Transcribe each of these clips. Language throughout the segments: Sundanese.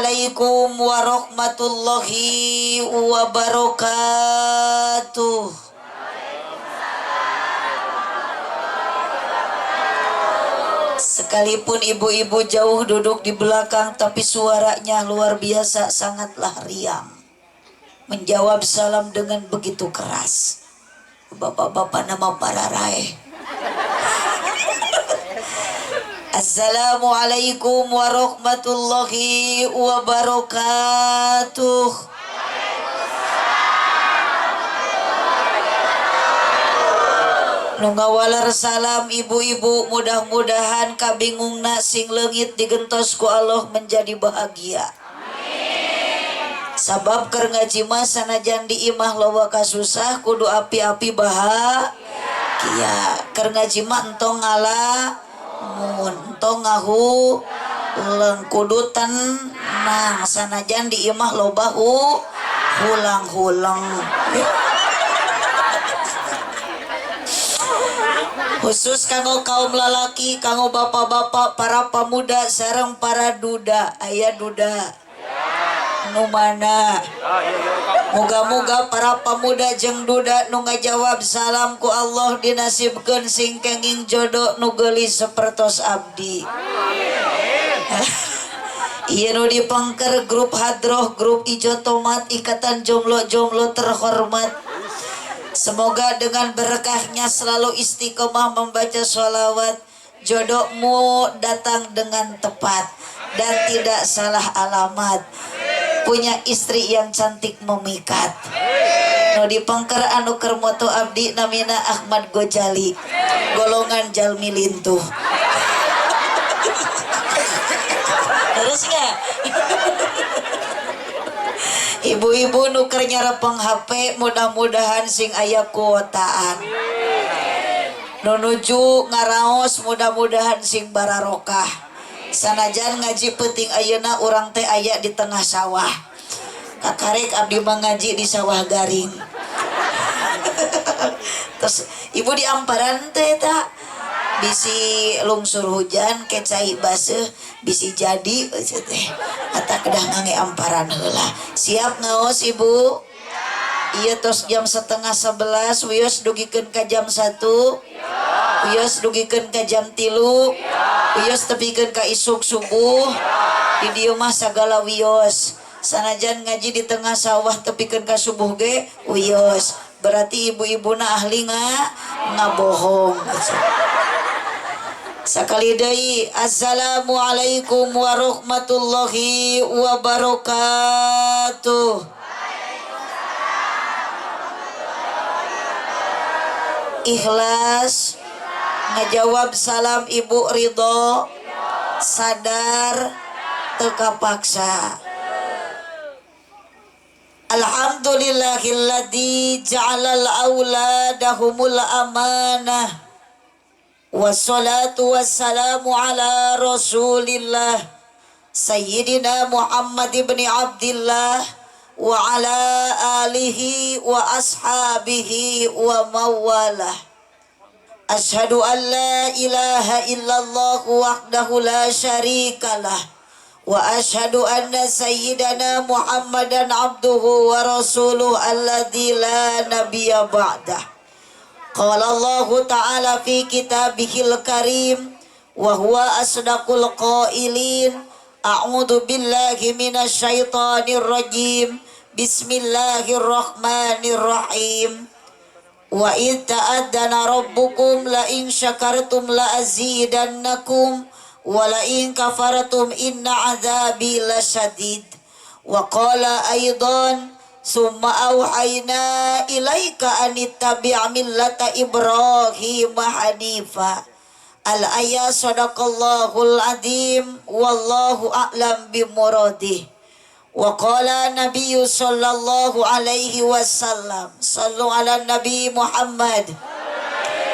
Assalamualaikum warahmatullahi wabarakatuh. Sekalipun ibu-ibu jauh duduk di belakang, tapi suaranya luar biasa, sangatlah riang. Menjawab salam dengan begitu keras. Bapak-bapak nama para raeh. Assalamualaikum warahmatullahi wabarakatuh. Nu ngawaler salam ibu-ibu, mudah-mudahan kabingungna sing leungit digentos ku Allah menjadi bahagia. Sabab keur ngaji mah sanajan di imah loba kasusah kudu api-api bahagia. Keur ngaji mah entong ngala mun entong ngahu leng kudu tenang sanajan di imah loba hulang-hulang. Khusus kanggo kaum lalaki, kanggo bapak-bapak, para pemuda sareng para duda, aya duda nu mana? Moga-moga para pemuda jeung duda nu ngajawab salam ku Allah dinasibkeun sing kenging jodoh nu geulis sapertos abdi. Ieu nu dipengker grup hadroh, grup ijo tomat, ikatan jomblo-jomblo terhormat. Semoga dengan berkahnya selalu istiqomah membaca sholawat, jodohmu datang dengan tepat dan tidak salah alamat. Punya istri yang cantik memikat. Nu dipengker anu keur moto abdi namina Ahmad Gojali, golongan jalmi lintuh. Terus nggak? Ibu-ibu nu keur nyarepeng HP mudah-mudahan sing aya kuotaan. Nu nuju ngaraos mudah-mudahan sing bararokah. Sanajan ngaji penting ayeuna urang teh aya di tengah sawah. Kakarek abdi mah ngaji di sawah garing. Terus ibu di amparan teh ta bisi lungsur hujan kecai baseuh bisi jadi teh ata kedah ngange amparan heula. Siap ngaos ibu? Iya tos jam 10:30 wios dugikeun ka jam 1. Wios dugikeun ka jam 3. Wios tepikeun ka isuk subuh. Di dieu mah sagala wios. Sanajan ngaji di tengah sawah tepikeun ka subuh ge wios. Berarti ibu-ibuna ahli ngabohong. Sakali deui assalamualaikum warahmatullahi wabarakatuh. Ikhlas ngajawab salam ibu ridho, sadar teu kapaksa. Alhamdulillahilladzi ja'alal auladahumul amanah. Wassalatu wassalamu ala rasulillah Sayyidina Muhammad ibn Abdillah wa ala alihi wa ashabihi wa mawalah. Ashhadu an la ilaha illallah wahdahu la syarikalah wa ashhadu anna sayyidana Muhammadan abduhu wa rasuluhu alladzi la nabiyya ba'dah. Qala Allahu ta'ala fi kitabihil karim wa huwa asdaqul qailin. A'udzu billahi minasyaitonir rajim. Bismillahirrahmanirrahim. Wa id ta'adzana rabbukum la in syakartum la azidannakum wa la in kafartum inna adzabi lasyadid. Wa qala aidan summa auhayna ilaika anittabi' millata Ibrahim hanifa. Al-ayat sadaqallahul azim wallahu a'lam bimuradih. Wa qala nabiyyu sallallahu alaihi wasallam sallu ala nabi Muhammad.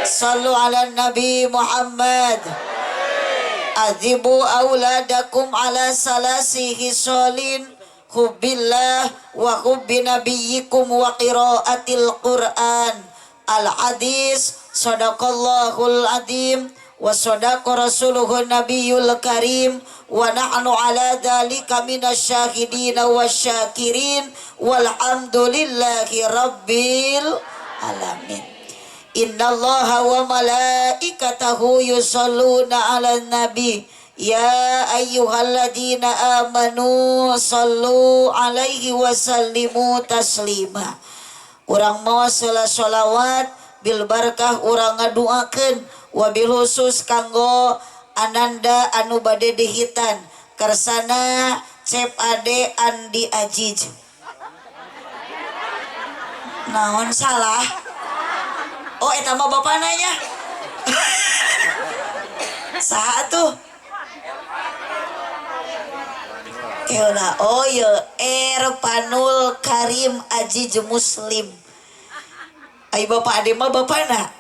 Sallu ala nabi Muhammad. Adzibu auladakum ala salasi hisalin hubbillah wa hubbi nabiyyikum wa qiraatil Qur'an. Al hadis sadaqallahul azim wa sadaqa rasuluhun nabiyul karim Wa nahnu ala dzalika minasyahidina wasyakirin walhamdulillahi rabbil alamin. Innallaha wa malaikatahu yusholluna 'alan nabi ya ayyuhalladzina amanu sallu alaihi wasallimu taslima. Urang mawa sholawat bil barkah, urang ngaduakeun wabil khusus kanggo ananda anu bade dihitan, kersana Cep Ade Andi Ajij. Naon salah? Oh, eta mah bapak nanya saha tuh? Keula, oh iya, Erpanul Karim Ajij Muslim. Ai bapak ade mah bapana.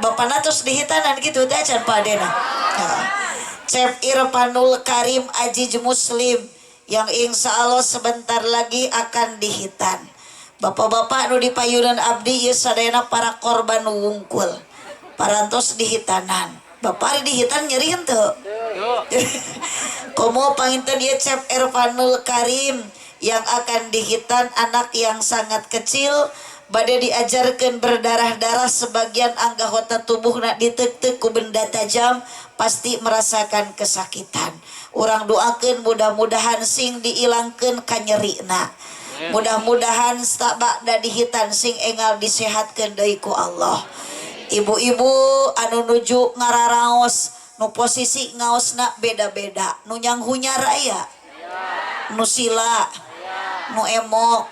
Bapana terus dihitanan gitu teh acan Pak Adena. Nah. Cep Irfanul Karim Ajij Muslim yang insya Allah sebentar lagi akan dihitan. Bapak-bapak nu dipayunan abdi ieu sadayana para korban wungkul. Parantos dihitanan. Bapak ari dihitan nyeri henteu? Komo panginten ieu Cep Irfanul Karim yang akan dihitan, anak yang sangat kecil, bade diajarkan berdarah-darah, sebagian anggota tubuhna ditek-tek ku benda tajam, pasti merasakan kesakitan. Urang doakeun mudah-mudahan sing diilangkeun kanyerina. Mudah-mudahan sabada dihitan sing engal disehatkeun deui ku Allah. Ibu-ibu anu nuju ngararaos, nu posisi ngaosna beda-beda, nu nyanghunyar aya, nu sila, nu emok,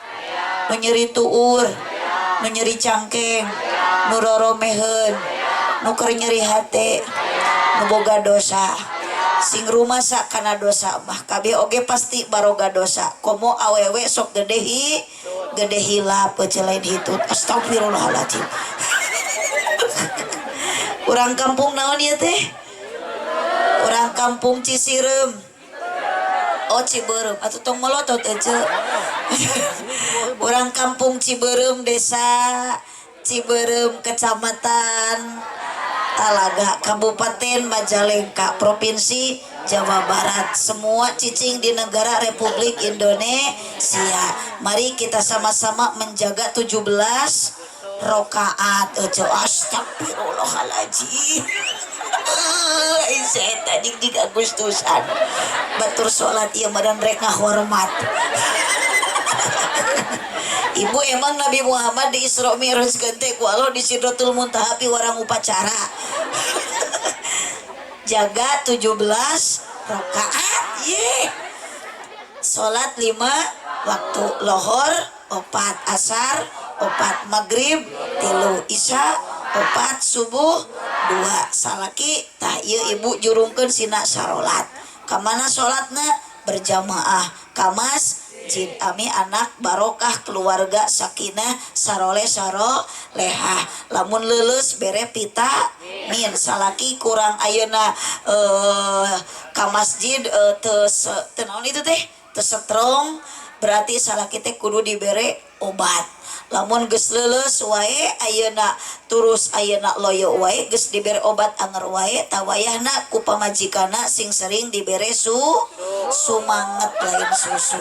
nu nyeri tuur, nu nyeri cangkeng, nu roromeheun, nu keur nyeri hate, nu boga dosa. Sing rumasa kana dosa mah kabeh oge pasti baroga dosa. Komo awewe sok gede hi gede hilap lain hitut. Astagfirullahaladzim. Urang kampung naon ieu teh? Urang kampung Cisireum. Oh, Cibeureum. Atuh tong melotot aja. Urang kampung Cibeureum, desa Cibeureum, kecamatan Talaga, Kabupaten Majalengka, Provinsi Jawa Barat. Semua cicing di negara Republik Indonesia. Mari kita sama-sama menjaga 17 rokaat. Ece, astagfirullahaladzim. Saya tadi di Agustusan. Batur sholat ieu badan rek ngahormat. Ibu, emang Nabi Muhammad di Isra Mi'raj teh ku Allah di Sidratul Muntaha piwarang upacara. Jaga 17 rakaat, ye. Salat 5 waktu, lohor 4, asar 4, maghrib 3, isya 4, subuh 2. Salaki tah ieu ibu jurungkeun sina sarolat. Kamana salatna? Berjamaah ka masjid. Ami anak barokah, keluarga sakinah, saroleh sarolehah. Lamun leuleus bere vitamin. Salaki kurang ayeuna ka masjid, teu teu naon itu teh, teu strong, berarti salaki teh kudu dibere obat. Lamun geus leuleus wae ayeuna, terus ayeuna loyo wae, geus dibere obat anger wae, tawayahna ku pamajikanna sing sering dibere su sumanget, lain susu.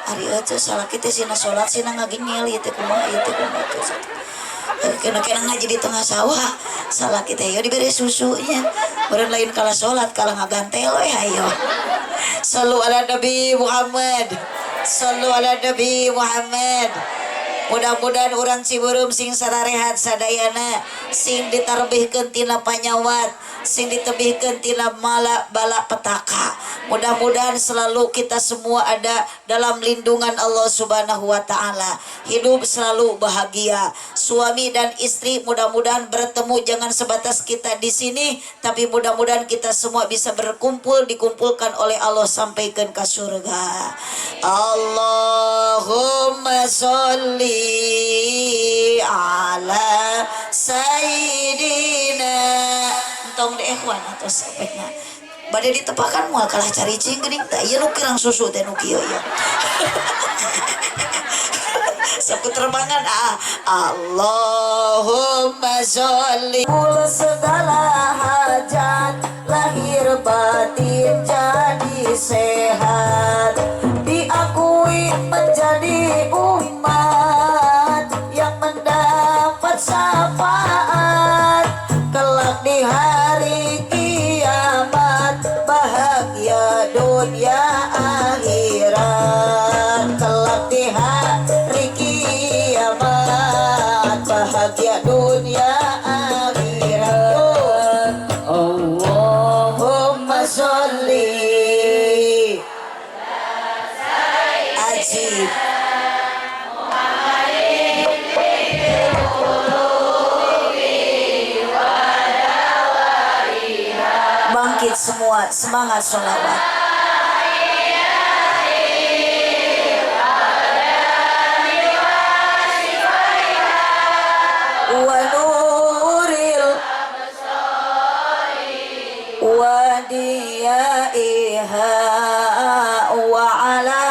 Ari eueuh salaki teh sina salat sina ngagenyel ieu teh kumaha, ieu teh kumaha teh? Kena kena ngaji di tengah sawah salaki teh, yo dibere susunya. Beureun lain kalah salat, kalah ngagantel we. Ayo, sallu ala Nabi Muhammad, sallu ala Nabi Muhammad. Mudah-mudahan urang Cibeureum sing sararehat sadayana, sing ditarbihkeun tina panyawat, sing ditebihkeun tina mala bala petaka. Mudah-mudahan selalu kita semua ada dalam lindungan Allah Subhanahu wa taala. Hidup selalu bahagia. Suami dan istri mudah-mudahan bertemu jangan sebatas kita di sini, tapi mudah-mudahan kita semua bisa berkumpul, dikumpulkan oleh Allah sampaikan ke surga. Allahumma sholli ala sayyidina. Entong di ikhwan atau sampai bade ditepakan moal kalah caricing geuning teh ieu nu kirang susu teh nu kieu ieu. Sapu terbangan ah. Allahumma sholli segala hajat lahir batin jadi. Sehat, diakui menjadi umat yang mendapat syafaat kelak di hari kiamat, bahagia dunia akhirat. Kelak di hari kiamat, bahagia dunia akhirat. Allahumma sholli ajib. Bangkit semua, semangat sholawat. Wa nuril wa diyaiha wa ala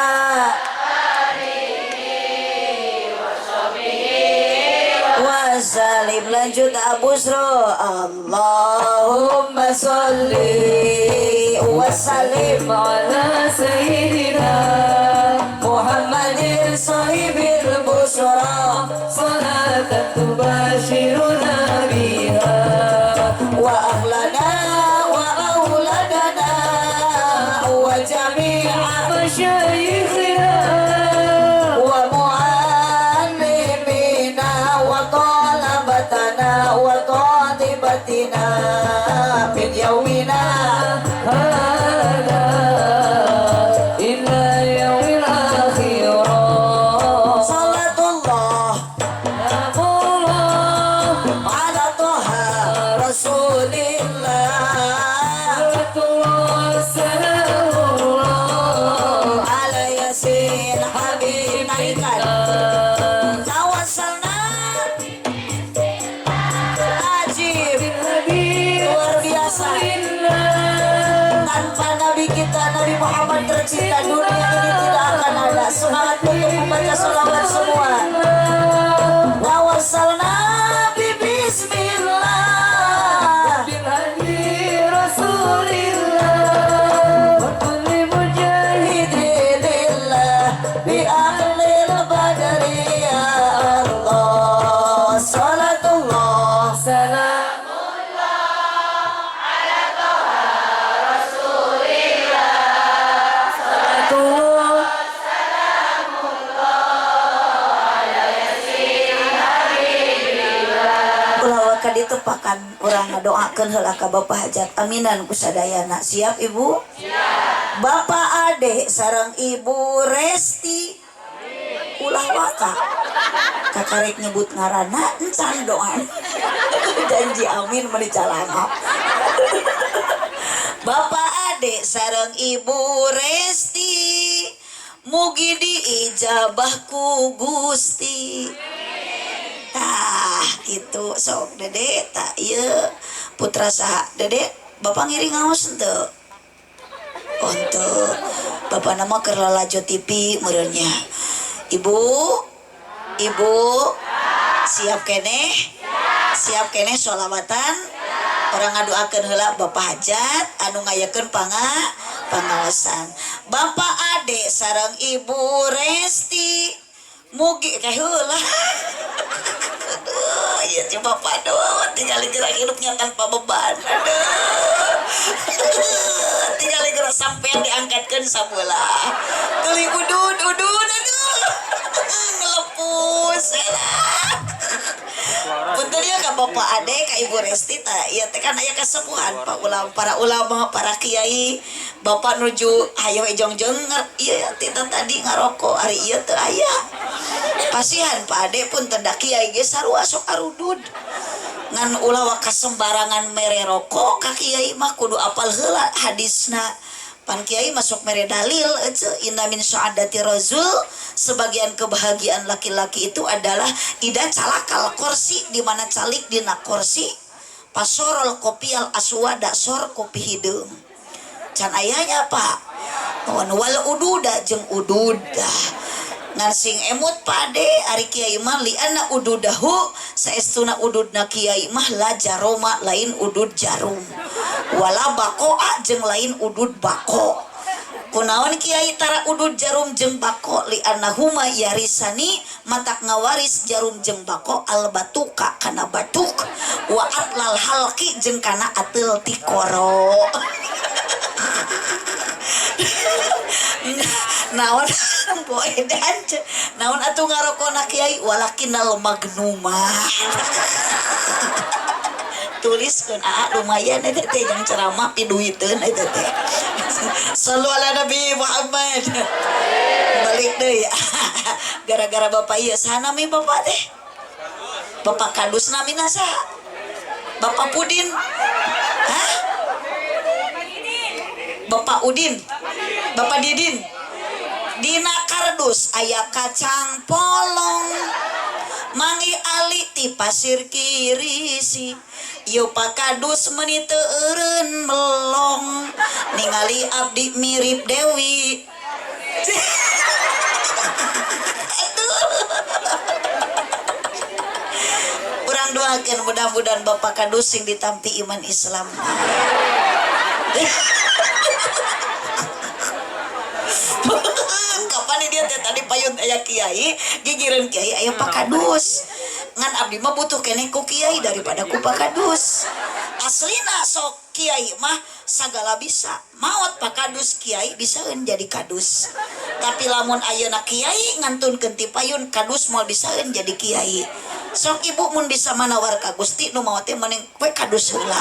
wasalim. Lanjut Abu Sro. Allahumma sholli wa sallim ala sayyidina Muhammadin sahibil busyra, salatan tubashiruna biha wa ahlana wa auladana wa jami'a masyayikhina wa muallimina wa talabatana wa talibatina min yaumina hada ila yaumil akhirah. Salatullah salamullah ala toha rasulillah. Salatullah salamullah ala yasin habib. Naikkan tawasalna ajib luar biasa. Tanpa Nabi kita Nabi Muhammad tercinta, dunia ini tidak akan ada. Semangat untuk membaca sholawat semua. Tawasalna bi bismillah bil hadi rasulillah wa kulli mujahidin lillah bi ahlil badri ya Allah. Salatullah salam salatullah. Ulah waka ditepakan, urang ngadoakeun heula ka Bapak Hajat. Aminan ku sadayana. Siap Ibu? Siap. Bapak Ade sareng Ibu Resti. Ulah waka kakarek nyebut ngaranna encan doa. Janji amin meuni calana. Bapak Ade sareng Ibu Resti, mugi diijabah ku Gusti. Tah gitu sok Dede. Tak ieu putra saha Dede? Bapak ngiring ngaos henteu? Oh henteu. Bapak nama keur lalajo TV meureunnya. Ibu, ibu siap keneh? Siap keneh sholawatan? Orang ngadoakeun heula Bapak Hajat anu ngayakeun pangaosan. Bapak Ade sareng Ibu Resti mugi teh heula. Aduh, ieu teh Bapak doa tinggal gerak hidupnya tanpa beban. Aduh. Tinggal gerak sampean diangkatkeun sabeula. Tuluy udud udud aduh. Ngelepus elah. Punten ya ka Bapak Ade ka Ibu Resti tah ieu teh kan aya kasepuhan Pak ulama, para ulama, para kiai. Bapak nuju hayo ejong-jong ieu teh tadi ngarokok ari ieu teu aya. Pasihan Pak Ade pun da kiai ge sarua sok arudud. Ngan ulah waka sembarangan mere rokok ka kiai mah kudu apal heula hadisna. Pan kiai masuk mere dalil ece inna min sya'adati razul, sebagian kebahagiaan laki-laki itu adalah ida calakal kursi, di mana calik dina kursi pasorol kopial aswada sor kopi hideung. Can ayahnya Pak. Wal ududa jeung ududa. Ngan sing emut Pak Ade ari kiai mah lianna ududahu saestuna ududna kiai mah la jaroma lain udud jarum. Wala bakoa jeung lain udud bako. Kunaon kiai tara udud jarum jeung bako li annahuma yarisani matak ngawaris jarum jeung bako al batuka kana batuk wa atlal halqi jeung kana ateul tikoro. Naon poedan naon atuh ngarokona kiai walakinal magnuma. Tuliskeun aa lumayan eta teh jang ceramah piduiteun eta teh. Sallu ala Nabi Muhammad. Balik deui. Gara-gara bapak ieu saha nami bapak teh? Bapak Kadus namina saha? Bapak Pudin. Hah? Bapak Udin. Bapak Didin. Dina kardus aya kacang polong. Mangi ali ti pasir kirisi. Ieu Pak Kadus meuni teu eureun melong. Ningali abdi mirip Dewi. Aduh. Urang doakeun mudah-mudahan Bapak Kadus sing ditampi iman Islam. Kapan dia teh tadi payun aya kiai, gigireun kiai aya Pak Kadus. Ngan abdi mah butuh keneh ku kiai daripada ku Pak Kadus. Aslina sok kiai mah sagala bisa. Maot Pak Kadus kiai bisaeun jadi kadus. Tapi lamun ayeuna kiai ngantunkeun ti payun kadus moal bisaeun jadi kiai. Sok ibu mun bisa manawar ka Gusti nu maot teh mending we kadus heula.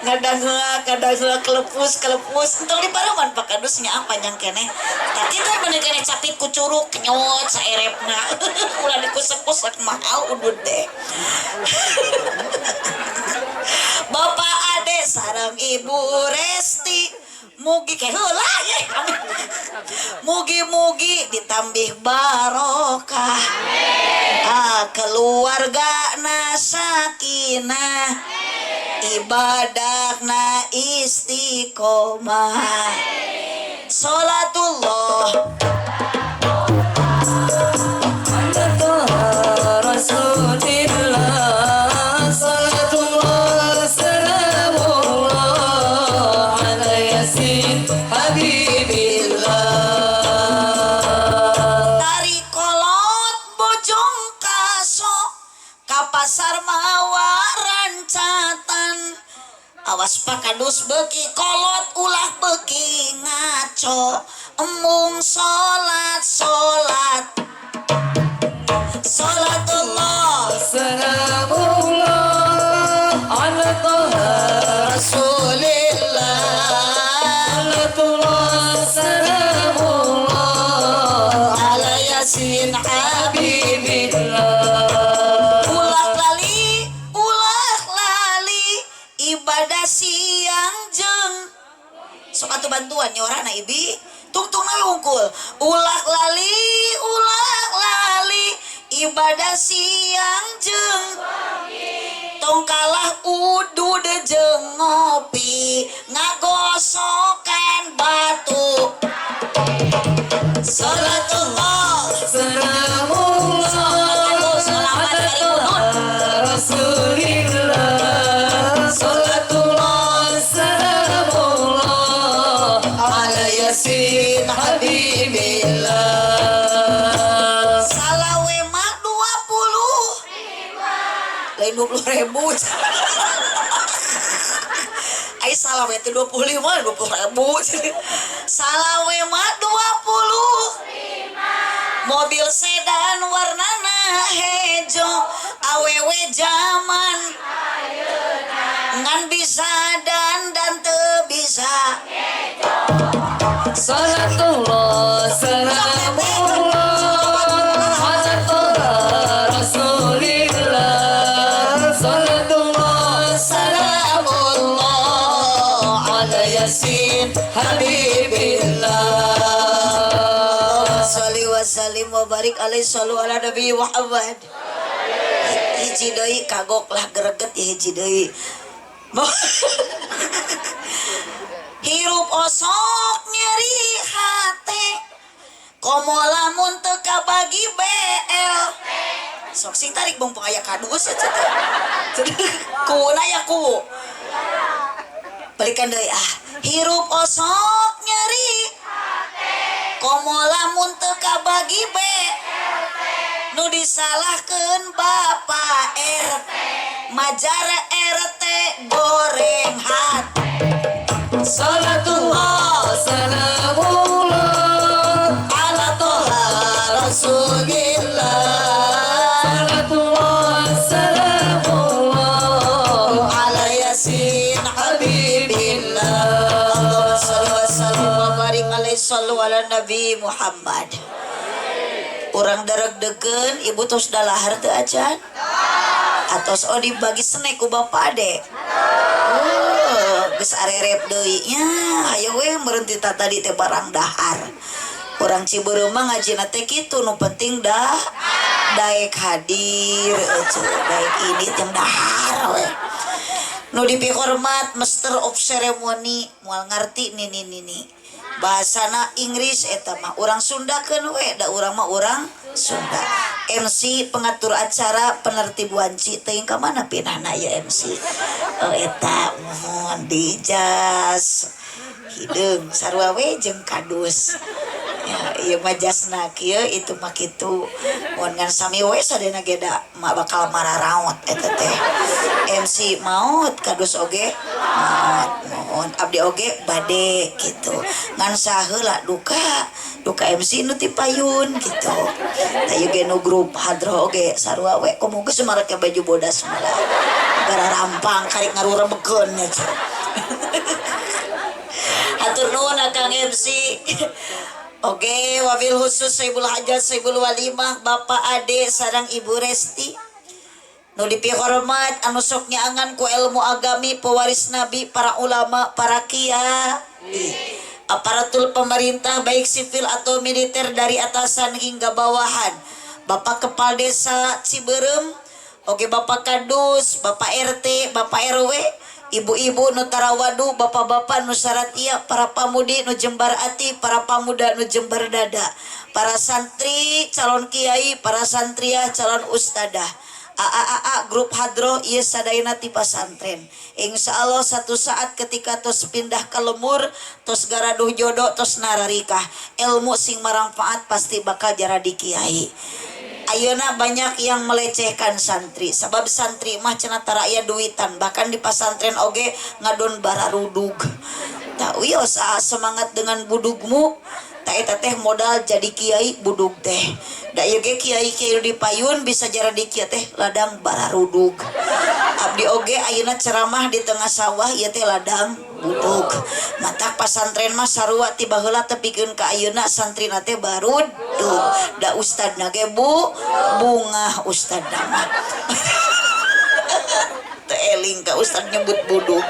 Ngadang kelepus kelepus entong di paraman Pak Kadus nya panjang keneh tah kitu mending keneh capit ku curug kenyot saerepna ulah dikusek-kusek mahal udud teh. Bapak Ade sareng Ibu Resti mugi ke heula ye mugi-mugi ditambih barokah. Ah, keluarga na sakinah, ibadahna istiqomah. Salatullah ala Rasulillah. Salatullah salamullah ala Yasin Habibillah. Tari kolot bojong kaso ka pasar mawa rancatan. Awas Pak Kadus beuki kolot ulah beuki ngaco. Embung salat salat salatullah salamullah ala Toha Rasulillah. Salatullah salamullah ala Yasin Habibillah. Ulah lali ibadah siang jeung sok atuh bantuan nyorana ibi tungtungna we wungkul. Ulah lali ibadah siang jeung tong kalah udud jeung ngopi ngagosokan batu. Salatullah salamullah ala Rasulillah. Salatullah salamullah ala Yasin Habibillah. Salawe mah 20 lain 20.000. Ai salawe teh 25 20.000. Salawe mah 25. Mobil sedan warnana hejo awewe jaman ngan bisa dan teu bisa. Salatullah salamullah ala Toha Rasulillah. Salatullah salamullah ala Yasin Habibillah. Sholli wa sallim wa barik alaihi sallu ala Nabi Muhammad. Hiji deui kagok lah greget ya hiji deui. Hirup osok nyeri hate Komo lamun teu kabagi BL. Sok sing tarik bong aya kadus ya teh. Kuuna ya ku. Balikan deui ah. Hirup osok nyeri. Komo lamun teu kabagi B. Nu disalahkeun Bapak RT. Majar RT goreng hati. Salatullah salamullah ala toha Rasulillah. Salatullah salamullah ala Yasin Habibillah. Allahumma shalli wa sallim wa barik alaihi sallu ala Nabi Muhammad. Urang daregdeukeun ibu tos dalahar teu acan? Atos oh dibagi snack ku bapak ade. Oh, geus arerep deui nya. Hayo we meureun ti tadi teh barang dahar. Urang Cibeureum mah ngajina teh kitu nu penting dah daek hadir eueuh daek ini yang dahar we. Nu dipihormat master of ceremony moal ngarti nini nini. Bahasana Inggris eta mah urang Sunda keun we da urang mah urang Sunda. MC pengatur acara penertib wanci teuing ka mana pinahna ya MC. Oh eta mohon di jas hideung sarua we jeung kadus. Ya ieu mah jasna kieu itu mah kitu. Mun ngan sami we sadena ge da mah bakal mararaot eta teh. MC maot kadus oge maot mohon abdi oge bade gitu. Ngan saheula duka duka MC nu ti payun gitu. Tah ieu ge nu grup hadroh oge sarua we komo geus marake baju bodas malah. Gara rampang karik ngarurebekeun nya ceu. Hatur nuhun Akang MC. Oke, wabil khusus Saibul Hajat, Saibul Walimah, Bapak Ade, sareng Ibu Resti. Nu dipihormat anu sok nyaangan ku ilmu agami, pewaris nabi, para ulama, para kiai, aparatur pemerintah baik sipil atau militer dari atasan hingga bawahan. Bapak Kepala Desa Cibeureum, oke Bapak Kadus, Bapak RT, Bapak RW, ibu-ibu nu tarawadu, bapak-bapak nu saratia, para pamudi nu jembar ati, para pamuda nu jembar dada, para santri calon kiai, para santriah calon ustadah. AAAA grup hadroh ieu sadayana ti pasantren. Insya Allah satu saat ketika tos pindah ke lemur, tos garaduh jodoh, tos nararikah, ilmu sing marangfaat pasti bakal jaradi kiai. Ayeuna banyak yang melecehkan santri, sebab santri mah cenah tara aya duitan, bahkan di pasantren oge ngadon bararudug. Tak wios semangat dengan budugmu, tak eta teh modal jadi kiai budug teh. Da ieu ge kiai-kiai di payun bisa jadi kiai teh ladang bararudug. Abdi oge ayeuna ceramah di tengah sawah ieu teh ladang budug. Matak pasantren mah sarua ti baheula tepikeun ka ayeuna santrina teh barudug. Da ustadna ge bu bungah ustadna mah. Teu eling ka ustad nyebut budug.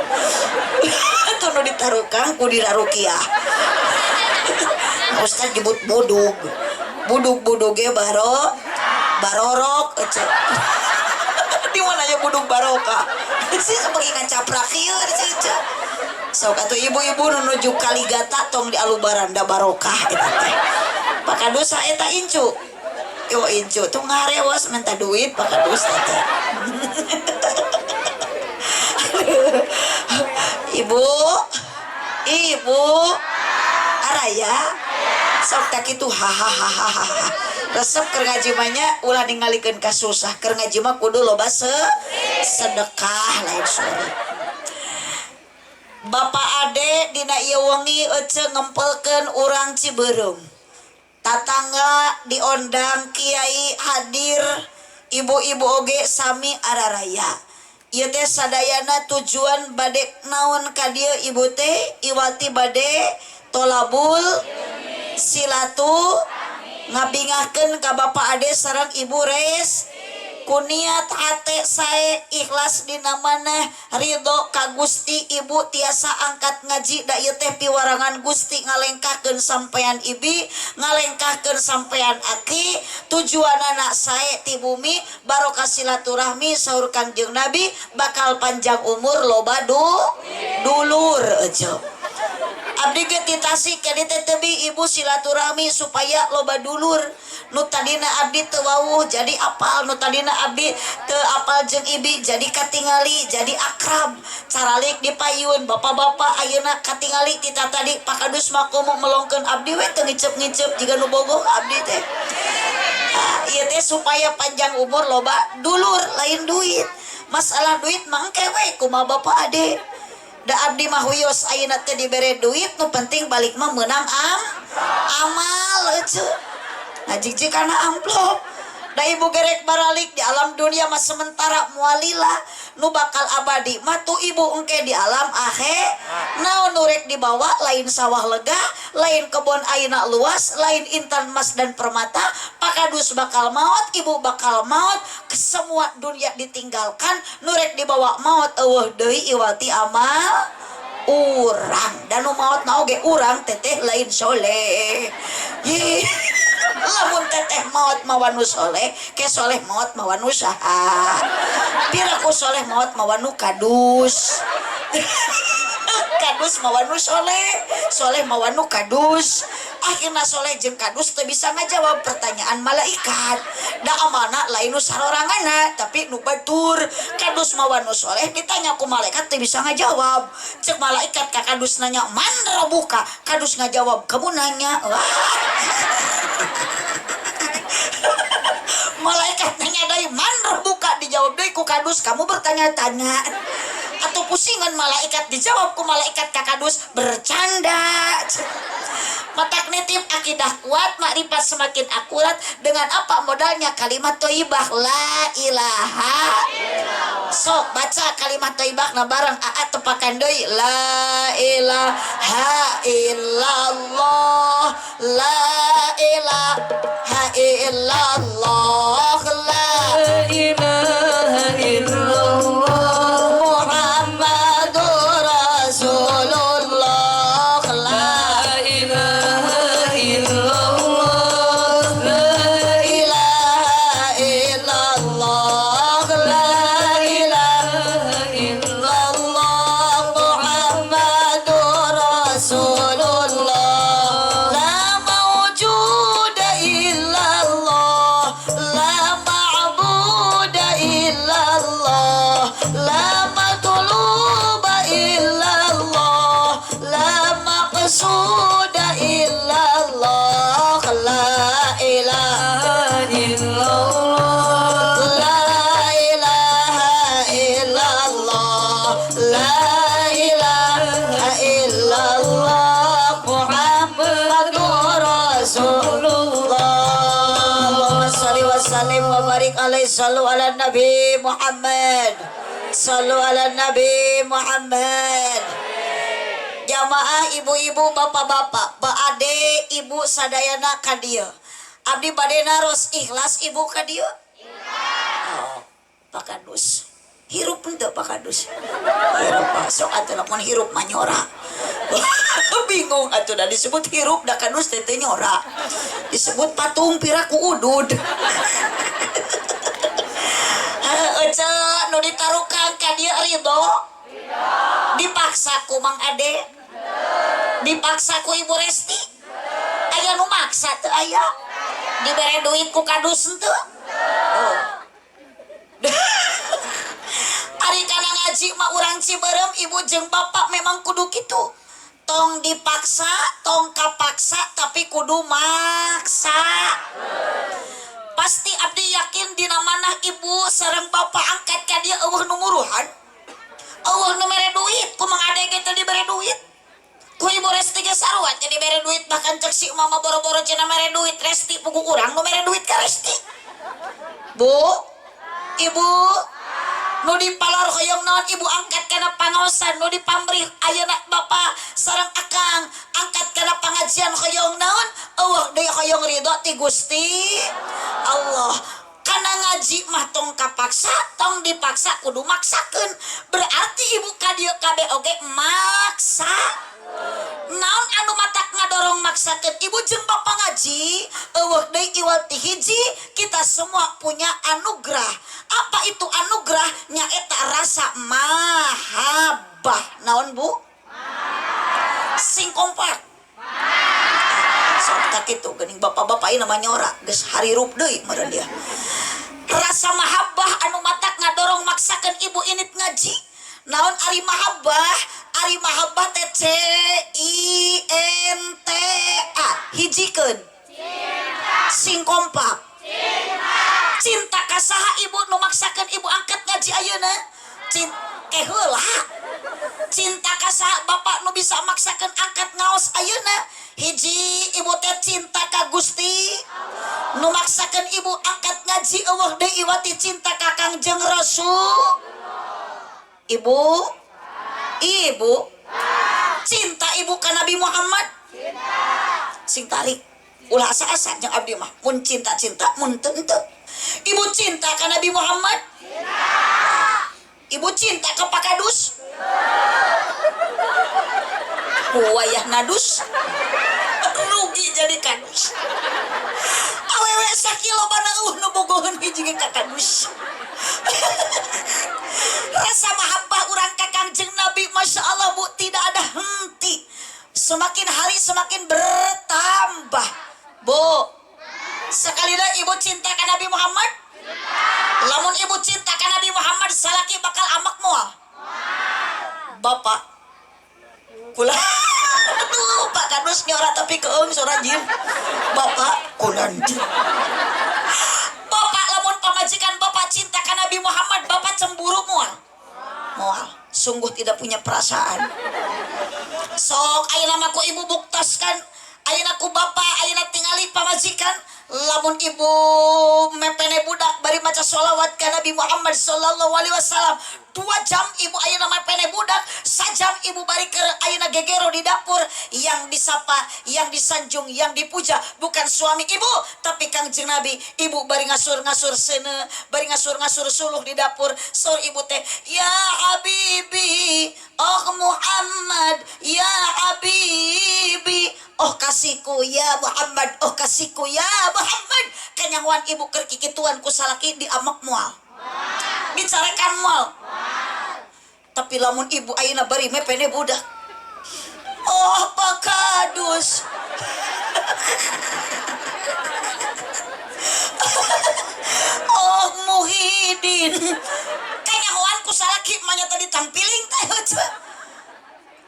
Atuh nu ditarukang ku dirarukiah. Ustad nyebut budug. Budug-budug ge baro barorok ece. Di mana aya budug barokah? Sih sebagai ngacaprak ieu ece. Sok atuh ibu-ibu nu nuju Kaligata tong di alubaran da barokah eta teh. Pak Kadus eta incu. Yo incu tuh ngarewas minta duit Pak Kadus teh. Ibu, ibu, araya, sok tak itu hahaha. Resep keur ngaji mah nya ulah ningalikeun ka susah, keur ngaji mah kudu loba sedekah lain sore. Bapak Ade dina ieu wengi ece ngempelkeun urang Cibeureum. Tatangga diondang kiai hadir, ibu-ibu oge sami araraya. Ieu teh sadayana tujuan bade naon ka dieu ibu teh iwati bade tolabul silatu ngabingahkeun ka Bapak Ade sareng Ibu Res ku niat hate sae ikhlas dina maneh ridho ka Gusti ibu tiasa angkat ngaji da ieu teh piwarangan Gusti ngalengkahkeun sampean ibi ngalengkahkeun sampean aki tujuanana sae ti bumi barokah silaturahmi saur Kangjeng Nabi bakal panjang umur loba dulur eueuh. Abdi ge ti Tasik ka dieu teh tebih, Ibu, silaturahmi supaya loba dulur. Nu tadina abdi teu wawuh jadi apal, nu tadina abdi teu apal jeung ibi jadi katingali, jadi akrab. Caralik di payun bapak-bapak ayeuna katingali ti tadi. Pak Kadus mah komo melongkeun abdi we, teu ngicep-ngicep jiga nu bogoh abdi teh. Ah, ieu teh supaya panjang umur, loba dulur, lain duit. Masalah duit mah engke we kumaha bapak ade. Da abdi mah wios ayeuna teh dibere duit, nu penting balik mah meunang amal ece. Nah, jig kana amplop. Da ibu gerek baralik di alam dunia mah sementara, mualila. Nu bakal abadi mah tuh ibu engke di alam ahe. Naon nu rek dibawa? Lain sawah lega, lain kebon ayeuna luas, lain intan emas dan permata. Pakadus bakal maut, ibu bakal maut, semua dunia ditinggalkan. Nu rek dibawa maut euweuh deui iwati amal urang. Dan nu maot na oge urang, teteh lain soleh. Ye, lamun teteh maot mawa nu soleh, ke soleh maot mawa nu saha? Piraku soleh maot mawa nu kadus, kadus mawa nu soleh, soleh mawa nu kadus. Akhirnya soleh jeung kadus teu bisa ngajawab pertanyaan malaikat. Da amalna lain nu saroranganna, tapi nu batur. Kadus mawa nu soleh, ditanya ku malaikat teu bisa ngajawab. Cek malaikat ka kadus nanya, "Man rabbuka?" Kadus ngajawab, "Kamu nanya." Wah, malaikat nanya deui, "Man rabbuka?" Dijawab deui ku kadus, "Kamu bertanya-tanya." Atau pusingan malaikat, dijawab ku malaikat ka kadus, "Bercanda." Matak nitip akidah kuat, makrifat semakin akurat. Dengan apa modalnya? Kalimat thayyibah, la ilaha. Sok baca kalimat thayyibah na bareng aa, tepakan deui. La ilaha illallah, la ilaha illallah, la ilaha illallah. Muhammadur Rasulullah, la ilaha illallah, la ilaha illallah, la ilaha illallah. illallah, Muhammadur Rasulullah. La mawjuda illallah, la ma'buda illallah, la matluba illallah, la maqsuda illallah, la ilaha illallah. La ilaha illallah, la ilaha illallah, Muhammadur Rasulullah. Allahumma shalli wa sallim wa barik alaihi. Sallu ala Nabi Muhammad, sallu ala Nabi Muhammad. Jamaah, ibu-ibu, bapak-bapak, ade, ibu sadayana ka dieu. Abdi bade naros, ikhlas ibu ka dieu? Oh, Pak Kadus. Hirup henteu, Pak Kadus? Hirup, Pak. Sok atuh lamun hirup mah nyora. Bingung atuh, da disebut hirup, da kadus teh teu nyora. Disebut patung piraku udud. Ece nu ditarukan ka dieu ridho? Dipaksa ku Mang Ade? Dipaksa ku Ibu Resti? Aya nu maksa teu? Aya? Dibere duit ku kadus henteu? Oh. Ari kana ngaji mah urang Cibeureum, ibu jeung bapak, memang kudu kitu. Tong dipaksa, tong kapaksa, tapi kudu maksa. Pasti abdi yakin dina manah ibu sareng bapak angkat ka dieu euweuh nu muruhan. Euweuh nu mere duit, ku Mang Ade ge teu dibere duit. Ku Ibu Resti ge sarua teu dibere duit, bahkan cek si mama boro-boro cenah mere duit Resti, puguh urang nu mere duit ka Resti. Bu, Ibu, nu dipalor hoyong naon ibu angkat kana pangaosan? Nu dipamrih ayeuna bapak sareng akang angkat kana pengajian hoyong naon? Euweuh deui, hoyong ridho ti Gusti Allah. Kana ngaji mah tong kapaksa, tong dipaksa, kudu maksakeun. Berarti ibu ka dieu kabeh oge maksa. Naon anu matak ngadorong maksakeun ibu jeung bapak ngaji? Euweuh deui iwal ti hiji, kita semua punya anugerah. Apa itu anugerah? Nyaeta rasa mahabbah. Naon, Bu? Sing Sing kompak. Sok tak kitu geuning bapak-bapak ieu namanya ora geus harirup deui meureun dia. Rasa mahabbah anu matak ngadorong maksakeun ibu init ngaji. Naon ari mahabbah? Ari mahabbah teh C I N T A. Hijikeun. Cinta. Sing kompak. Cinta. Cinta ka saha ibu nu maksakeun ibu angkat ngaji ayeuna? Cinta ke heula. Cinta ka saha bapak nu bisa maksakeun angkat ngaos ayeuna? Hiji ibu teh cinta ka Gusti nu maksakeun ibu angkat ngaji, euweuh deui iwati cinta ka Kangjeng Rasul. Ibu, ibu, cinta ibu ka Nabi Muhammad. Sing tarik, ulah asa-asa jeung abdi mah. Mun cinta-cinta, mun teu teu. Ibu cinta ka Nabi Muhammad. Ibu cinta ka Pak Kadus. Wayah ngadus, rugi jadi kadus. Awewe sakilo bana nu bogoheun hiji ge ka kadus. Rasa mahabbah urang ka Kangjeng Nabi, Masya Allah bu, tidak ada henti. Semakin hari semakin bertambah. Bu, sekali lagi, ibu cinta ka Nabi Muhammad? Lamun ibu cinta ka Nabi Muhammad, salaki bakal amak moal? Bapak kula. Aduh, Pak Kadus nyora tapi keung sora jin. Bapak kulan. Bapak, lamun pamajikan bapak cinta ka Nabi Muhammad, bapak cemburu moal? Moal. Sungguh tidak punya perasaan. Sok ayeuna mah ku ibu buktaskan, ayeuna ku bapak ayeuna tingali pamajikan, lamun ibu mepene budak bari maca sholawat ka Nabi Muhammad sallallahu alaihi wasallam 2 jam, ibu ayeuna mepene budak sajam, ibu bari keur ayeuna gegero di dapur, yang disapa, yang disanjung, yang dipuja bukan suami ibu, tapi Kangjeng Nabi. Ibu bari ngasur-ngasur seuneu, bari ngasur-ngasur suluh di dapur, sor ibu teh, "Ya Habibi, oh Muhammad, ya Habibi, oh kasihku ya Muhammad, oh kasihku ya Muhammad." Kanyahoan ibu keur kikituan ku salaki, diamek moal? Dicarekan moal? Tapi lamun ibu ayeuna bari mepene budak, "Oh Pak Kadus, oh Muhyiddin," kanyahoan ku salaki manya tadi tampiling teh,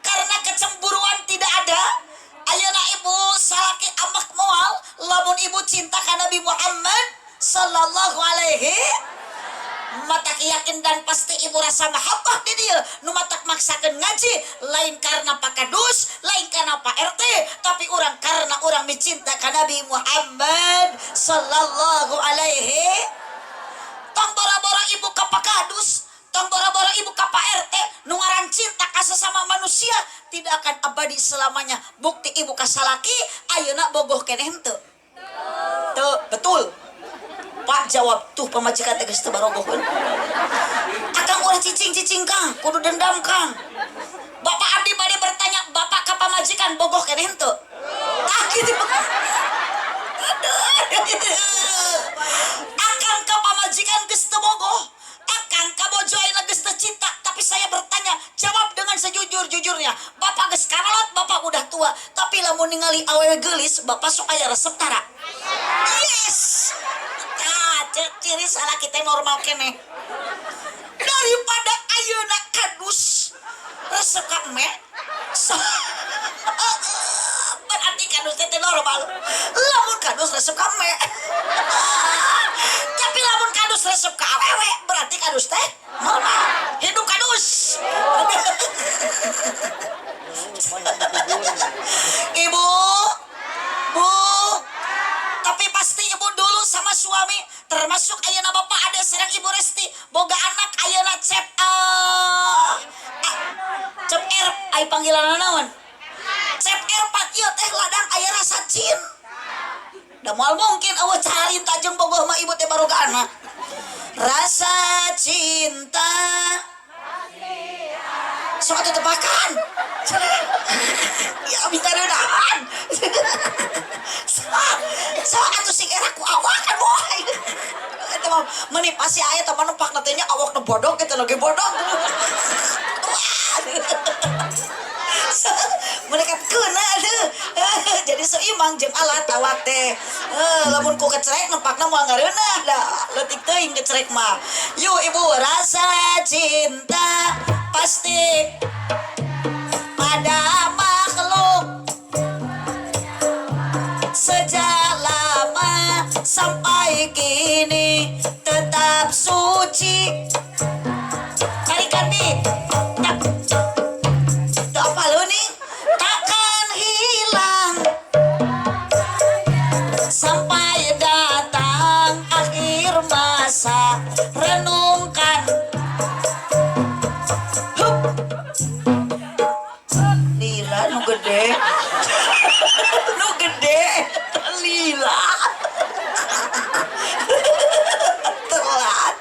karena kecemburuan tidak ada. Ayeuna ibu, salaki amak moal lamun ibu cinta ka Nabi Muhammad sallallahu alaihi? Matak yakin dan pasti ibu rasa mahabbah di dia nu matak maksakeun ngaji, lain karena Pak Kadus, lain karena Pak RT, tapi orang karena orang mencinta ka Nabi Muhammad sallallahu alaihi. Tong boro-boro ibu ka Pak Kadus, tong boro-boro ibu ka Pak RT, nu ngaran cinta ka sesama manusia tidak akan abadi selamanya. Bukti ibu ka salaki ayeuna bogoh keneh henteu? Teu, betul Pak? Jawab tuh, pamajikan teh geus teu barogoheun. Akang ulah cicing-cicing, Kang, kudu dendam, Kang. Bapak, abdi bade bertanya, bapak ka pamajikan bogoh keneh henteu? Ah, gitu. Aduh. Akang ka pamajikan geus teu bogoh, akang ka bojo ayeuna geus teu cinta. Tapi saya bertanya, jawab dengan sejujur-jujurnya. Bapak geus karolot, bapak udah tua, tapi lamun ningali awewe geulis, bapak sok aya resep tara? Yes. Tah, ciri salah kita normal keneh. Daripada ayeuna kadus resep ka eme. So, berarti kadus teh normal. Lamun kadus resep ka eme. Tapi lamun kadus resep ka awewe, berarti kadus teh normal. Hidup kadus. Ibu, Bu, tapi pasti ibu dulu sama suami, termasuk ayeuna bapak ada sareng ibu Resti, boga anak ayeuna cep cep R, ai panggilan naon? Cep R, ieu teh ladang aya rasa cin. Da moal mungkin euweuh carinta jeung bogoh mah ibu teh baroga anak. Rasa cinta sok atuh tepakan. Ya minta reunaan. Sok, sok atuh sing era ku awak kan boy. Eta mah meuni pasti aya teh mah nempak teh nya, awakna bodog eta lagi bodog. Wah. Mereka kena seimbang jeung alat awak teh. Lamun ku kecerek nempakna moal ngareunah da leutik teuing kecerek mah. Yuk ibu, rasa cinta pasti pada makhluk sejak lama sampai kini tetap suci. Tarikan di tak apa lu nih takkan hilang sampai datang akhir masa. Renungkan. Hup. Lila nu gede. Nu gede lila. Telat.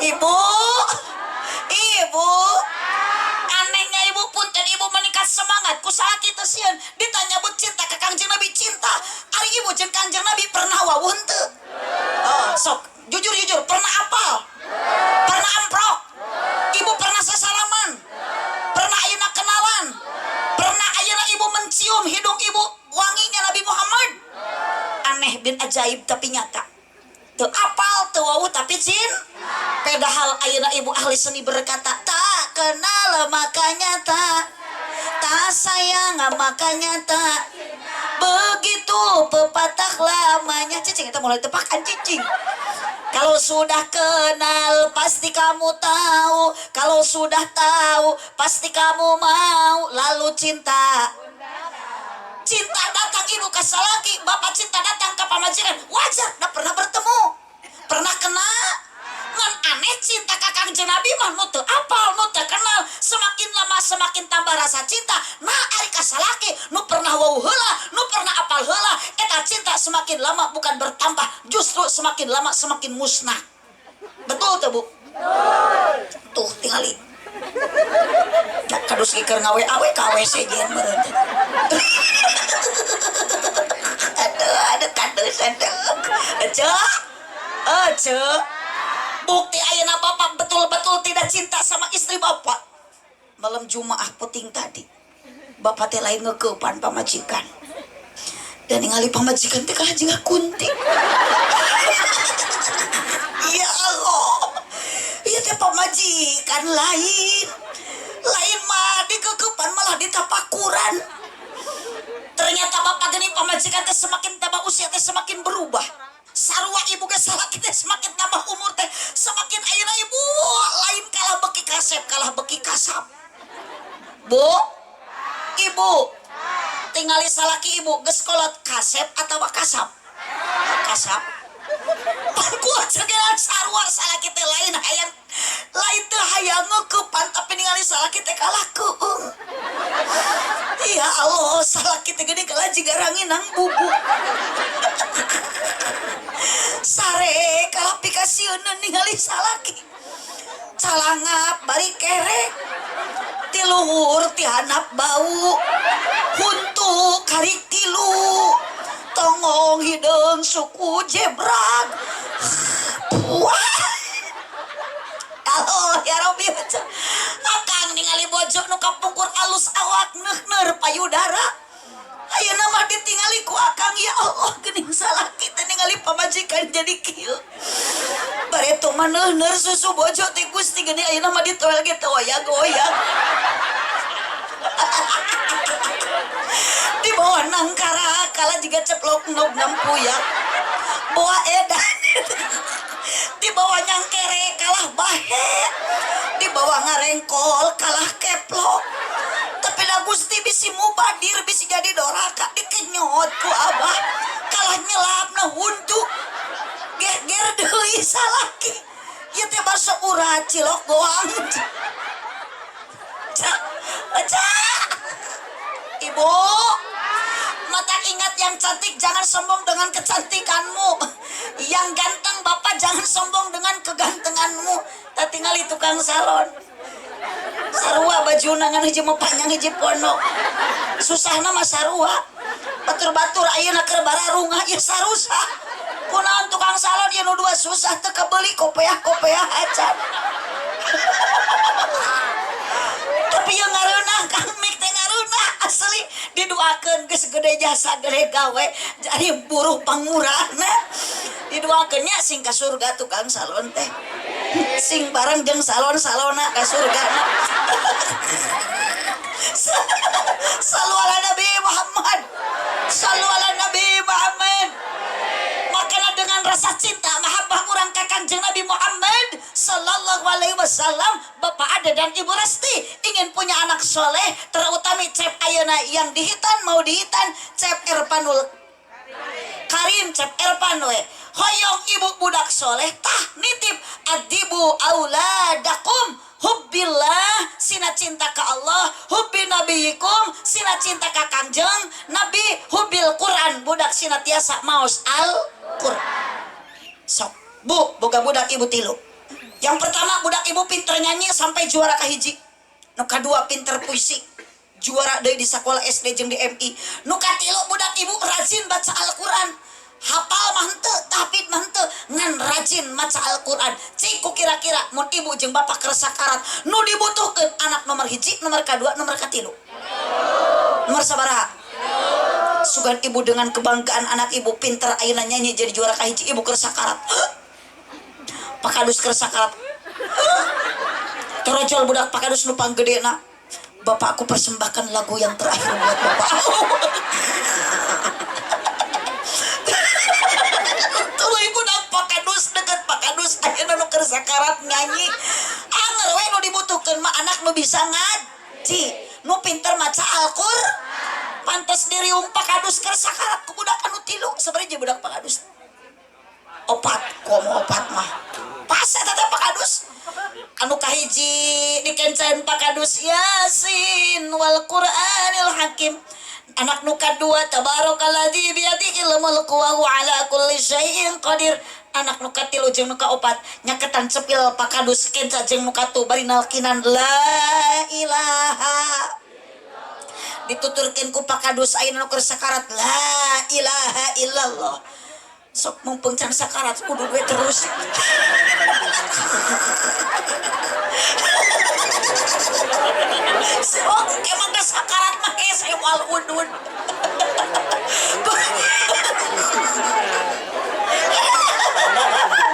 Ibu, ibu, anehnya ibu punten ibu meningkat semangat kusaha kitu sieun ditanya bu cinta ke Kangjeng Nabi cinta. Ari ibu jeung Kangjeng Nabi pernah wawuh henteu? Oh, sok jujur-jujur pernah apal? Pernah amprok? Ibu pernah sasalaman? Pernah ayeuna kenalan? Pernah ayeuna ibu mencium hidung ibu wanginya Nabi Muhammad? Aneh bin ajaib tapi nyata. Teu apal teu wawuh tapi cin. Padahal ayeuna ibu ahli seni berkata tak kenal makanya tak tak sayang makanya tak begitu pepatah lamanya. Cicing kita mulai tepakan cicing. Kalau sudah kenal pasti kamu tahu, kalau sudah tahu pasti kamu mau, lalu cinta. Cinta datang ibu ke salaki, bapak cinta datang ke pamajikan. Wajar, dah pernah bertemu, pernah kena. Ngan aneh cinta ka Kangjeng Nabi mah nu teu apal, nu teu kenal. Semakin lama semakin tambah rasa cinta. Nah ari ka salaki nu pernah wawuh heula, nu pernah apal heula, eta cinta semakin lama bukan bertambah, justru semakin lama semakin musnah. Betul tuh bu? Tuh tingali. Da kadus keur ngawe-awe ka WC jeung meureun. Aduh, aduh kadus aduh. Ece. Ece. Bukti ayeuna bapak betul-betul tidak cinta sama istri bapak. Malam Jumaah puting tadi. Bapak teh lain ngekeupan pamajikan. Dan ningali pamajikan teh kalah jiga kunti. Ya Allah. Ieu teh pamajikan lain. Lain mah dikekeupan malah ditapakuran. Ternyata bapak gini pamajikan teh semakin tambah usia teh semakin berubah. Sarua ibu ge salaki teh semakin tambah umur teh semakin ayeuna ibu lain kalah beki kasep kalah beki kasap. Bu, ibu tingali salaki ibu geus kolot kasep atawa kasap? Kasap. Pan kuat segelan sarua salaki teh lain hayang lain teu hayang ngeukepan tapi ningali salaki teh kalah keueung. Ya Allah, salaki teh geuning kalah jiga ranginang bubuk. Sare kalah pikasieun ningali salaki. Calangap bari kerek. Ti luhur ti handap bau. Huntu karik tilu. Tonggong hideung suku jebrak. Wah. Allah ya Rabbi. Akang ningali bojo nu kapungkur alus awak neuh-neur payudara. Ayeuna mah ditingali ku akang ya Allah geuning salaki teh ningali pamajikan jadi kieu. Bareto mah neuh-neur susu bojo teh Gusti geuning ayeuna mah ditoel ge teu oyag-oyag. Di bawah nangkara kala jiga ceplok nog nampuyak. Boa edan. Di bawah nyangkere kalah bahe. Di bawah ngarengkol kalah keplok. Tapi da Gusti bisi mubadir bisi jadi doraka dikenyot ku abah. Kalah nyelapna huntu. Geger deui salaki. Ieu teh baso urat cilok goang. Cak, cak. Ibu, mata ingat yang cantik jangan sombong dengan kecantikanmu. Yang ganteng bapak jangan sombong dengan kegantenganmu. Tak tinggali tukang salon. Sarua bajuna ngan hiji mah panjang hiji pondok. Susahna mah sarua. Batur-batur ayeuna keur bararungah ieu sarusah. Kunaon tukang salon ieu nu dua susah teu kebeuli kopeah-kopeah acan. Tapi ieu ngareunah Kang Mik teh ngareunah. Asli didoakeun geus gede jasa gede gawe jadi buruh pangurana. Didoakeun nya sing ka surga tukang salon teh. Sing bareng jeung salon-salona ka surgana. Sallu ala Nabi Muhammad. Sallu ala Nabi Muhammad. Makanya dengan rasa cinta mahabbah urang ka Kangjeng Nabi Muhammad sallallahu alaihi wasallam, Bapak Ade dan Ibu Resti ingin punya anak soleh, terutama cep ayeuna yang dihitan mau dihitan cep Erpanul Karim, cep Erpan we hoyong ibu budak soleh tah nitip adibu auladakum hubbillah sina cinta ka Allah, hubbi nabiyikum sina cinta ka Kangjeng Nabi, hubbil Quran budak sina tiasa maos Al Quran. Sok bu boga budak ibu tilu. Yang pertama budak ibu pinter nyanyi sampai juara kahiji, nu kadua pinter puisi juara deui di sekolah SD jeung di MI, nu katilu budak ibu rajin baca Al-Quran, hafal mah henteu, tahfidz mah henteu, ngan rajin maca Al-Quran. Cik ku kira-kira mun ibu jeung bapak keur sakarat nu dibutuhkeun anak nomor hiji, nomor kadua, nomor katilu, nomor sabaraha? Sugan ibu dengan kebanggaan anak ibu pinter ayeuna nyanyi jadi juara kahiji, ibu keur sakarat, pakadus keur sakarat, torojol budak pakadus nu panggedena, "Bapakku persembahkan lagu yang terakhir buat bapak." Tuluy budak pakadus deket pakadus ayeuna nu keur sakarat nyanyi. Anger we nu dibutuhkeun mah anak nu bisa ngaji, nu pinter maca Al-Qur'an. Pantes diriung pakadus keur sakarat ku budak anu tilu. Sabaraha budak pakadus? Opat, komo opat mah pas eta teh pakadus. Anu kahiji dikencain pakadus Yasin wal Qur'anil Hakim. Anak nu kadua tabarakalladzi biyadihil mulku wa huwa ala kulli syai'in qadir. Anak nu katilu jeung nu kaopat nyaketan cepil pakadus kenca jeung nu katu bari nalkinan la ilaha. Dituturkeun ku pakadus ayeuna nu keur sakarat la ilaha illallah. Sok mumpung can sakarat kudu we terus. Sok emang geus sakarat mah hese wal udud.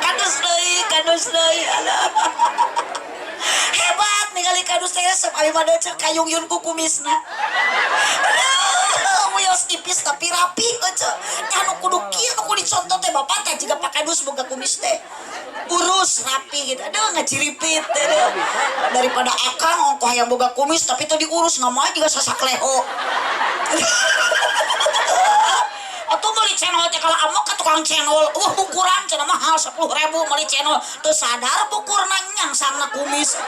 Kadus deui, kadus deui. Alah. Hebat ningali kadus teh resep abi mah deui kayungyun ku kumisna. Aduh, wios tipis tapi rapi euceu. Nya nu kudu kieu nu kudu dicontoh teh bapak teh jiga pakadus boga kumis teh. Urus rapi gitu. Aduh ngajiripit teh. Daripada akang ongkoh hayang boga kumis tapi teu diurus ngamae jiga sasakleho. Atuh meuli channel teh kalau amok ka tukang channel, wah ukuran cenah mahal 10.000 meuli channel. Teu sadar bukurna nyangsangna kumis.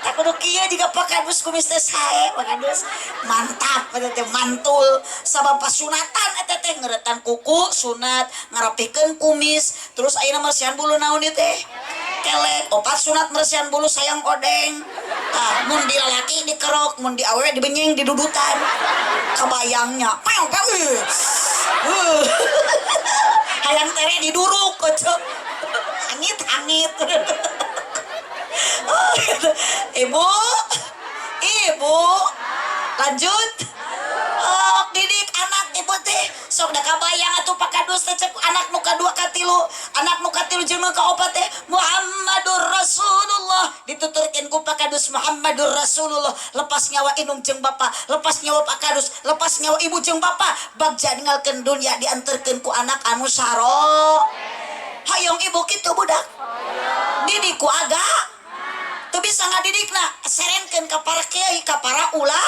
Tak kudu kieu jiga pakadus kumis teh sae pakadus. Mantap eta teh mantul sabab pasunatan eta teh ngeuretan kuku sunat, ngarapikeun kumis, terus ayeuna mersihan bulu naon ieu teh? Kelek, opat sunat mersihan bulu sayang odeng. Tah mun di lalaki dikerok, mun di awewe dibenyeng didudutan. Kabayangnya. Pew pew. Hayang tere diduruk kocok. Hangit-hangit. Ibu, ibu, lanjut. Oh, didik anak ibu teh sok da kabayang atuh pakadus teh cek anak nu kadua katilu, anak nu katilu jeung nu kaopat teh Muhammadur Rasulullah. Dituturkeun ku pakadus Muhammadur Rasulullah. Lepas nyawa indung jeung bapa, lepas nyawa pakadus, lepas nyawa ibu jeung bapa, bagja ninggalkeun dunya dianterkeun ku anak anu saro. Hayong ibu kitu budak. Didik ku agak teu bisa ngadidikna, serenkeun ka para kiai, ka para ula,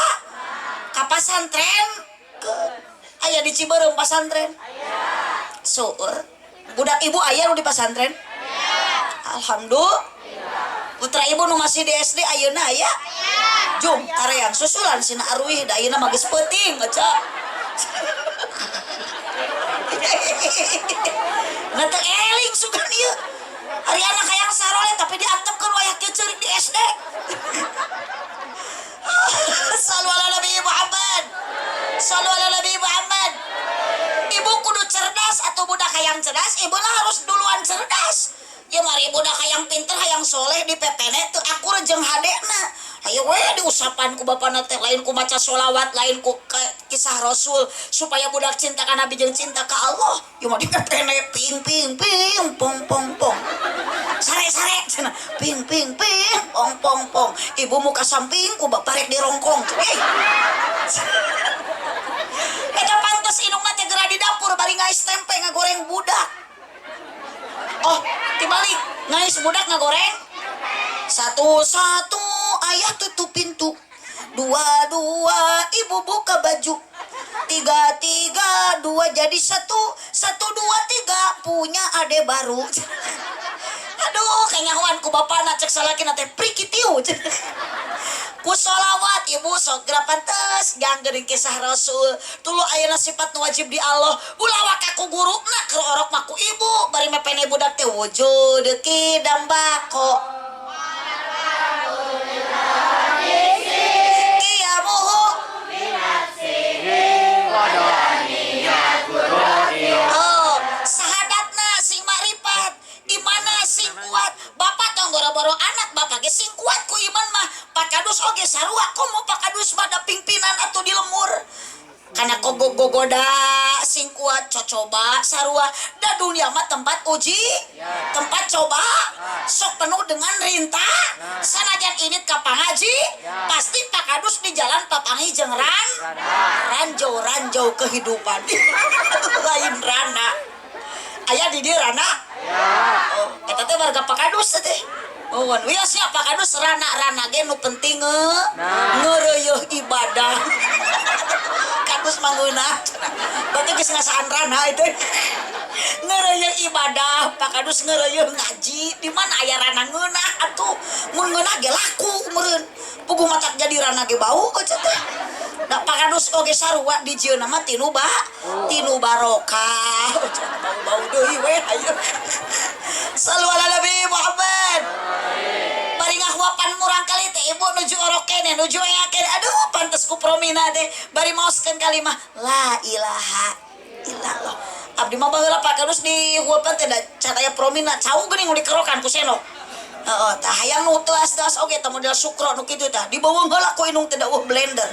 ka pasantren. Aya di Ciberem pasantren. Seueur. Budak ibu aya nu di pasantren? Alhamdulillah. Putra ibu nu masih di SD ayeuna aya? Jung, tareang susulan sina aruih da ayeuna mah geus peuting baca. Nah teu eling sugan ieu. Ari anak hayang saroleh tapi diantepkeun wayah kieu ceurik di SD. Sallu ala Nabi Muhammad. Sallu ala Nabi Muhammad. Ibu kudu cerdas atau budak hayang cerdas, ibu lah harus duluan cerdas. Ya mari budak hayang pinter, hayang soleh di pepene teu akur jeung hadena. Ayo we diusapan ku bapana teh lain ku maca sholawat, lain ku kisah Rasul supaya budak cinta ka Nabi jeung cinta ka Allah. Ieu mah dipepene ping ping ping pong pong pong. Sare sare cenah ping ping ping pong pong pong. Ibu muka samping ku bapak rek dirongkong. Eh. Eta pantes indungna teh geura di dapur bari ngais tempe ngagoreng budak. Oh, tibalik ngais budak ngagoreng. Satu-satu ayah tutup pintu, dua-dua ibu buka baju, tiga-tiga dua jadi satu, satu dua tiga punya ade baru. Aduh, kanyahoan ku bapana cek salakina teh prikitiu. Ku sholawat ibu sok geura pantes jang geuning kisah Rasul. Tuluy ayeuna sifat nu wajib di Allah. Ulah waka ku guruna keur orok mah ku ibu bari mepene budak teh wujud kidam bako. Oh, sahadatna sing makrifat, imana sing kuat. Bapak tong boro-boro anak, bapak ge sing kuat ku iman mah. Pakadus oge sarua komo pakadus mah da pimpinan atuh di lemur. Kana kogogogoda sing kuat cocoba sarua. Da dunia mah tempat uji, tempat coba, sok penuh dengan rintah. Sanajan ini ka pangaji, pasti pakadus di jalan papangi jeung ranjau ranjau kehidupan. Lain rana. Aya di dieu rana? Oh, eta teh warga pakadus teh. Oh, wios nya pakadus rana-rana ge nu penting ngeureuyeh ibadah. Kadus mangeunah cenah. Berarti geus ngasaan rana itu. Ngeureuyeh ibadah, pakadus ngeureuyeh ngaji. Di mana aya rana ngeunah atuh? Mun ngeunah ge laku meureun. Puguh matak jadi rana ge bau cenah teh. Da pakadus oge sarua di jieuna mah tinu ba, tinu barokah. Bau-bau deui we ayeuna. Sallu ala Nabi Muhammad. Bari ngahuapan murang kali teh ibu nuju orok keneh, nuju ea keneh. Aduh, pantes ku promina teh. Bari maoskeun kalimah la ilaha illallah. Abdi mah baheula pakadus di huapan teh da can aya promina, cau geuning nu dikerokan ku senok. Heeh, tah hayang nu teuas-teuas oge tah model sukro nu kitu tah. Dibeuweung heula ku indung teh da eueuh blender.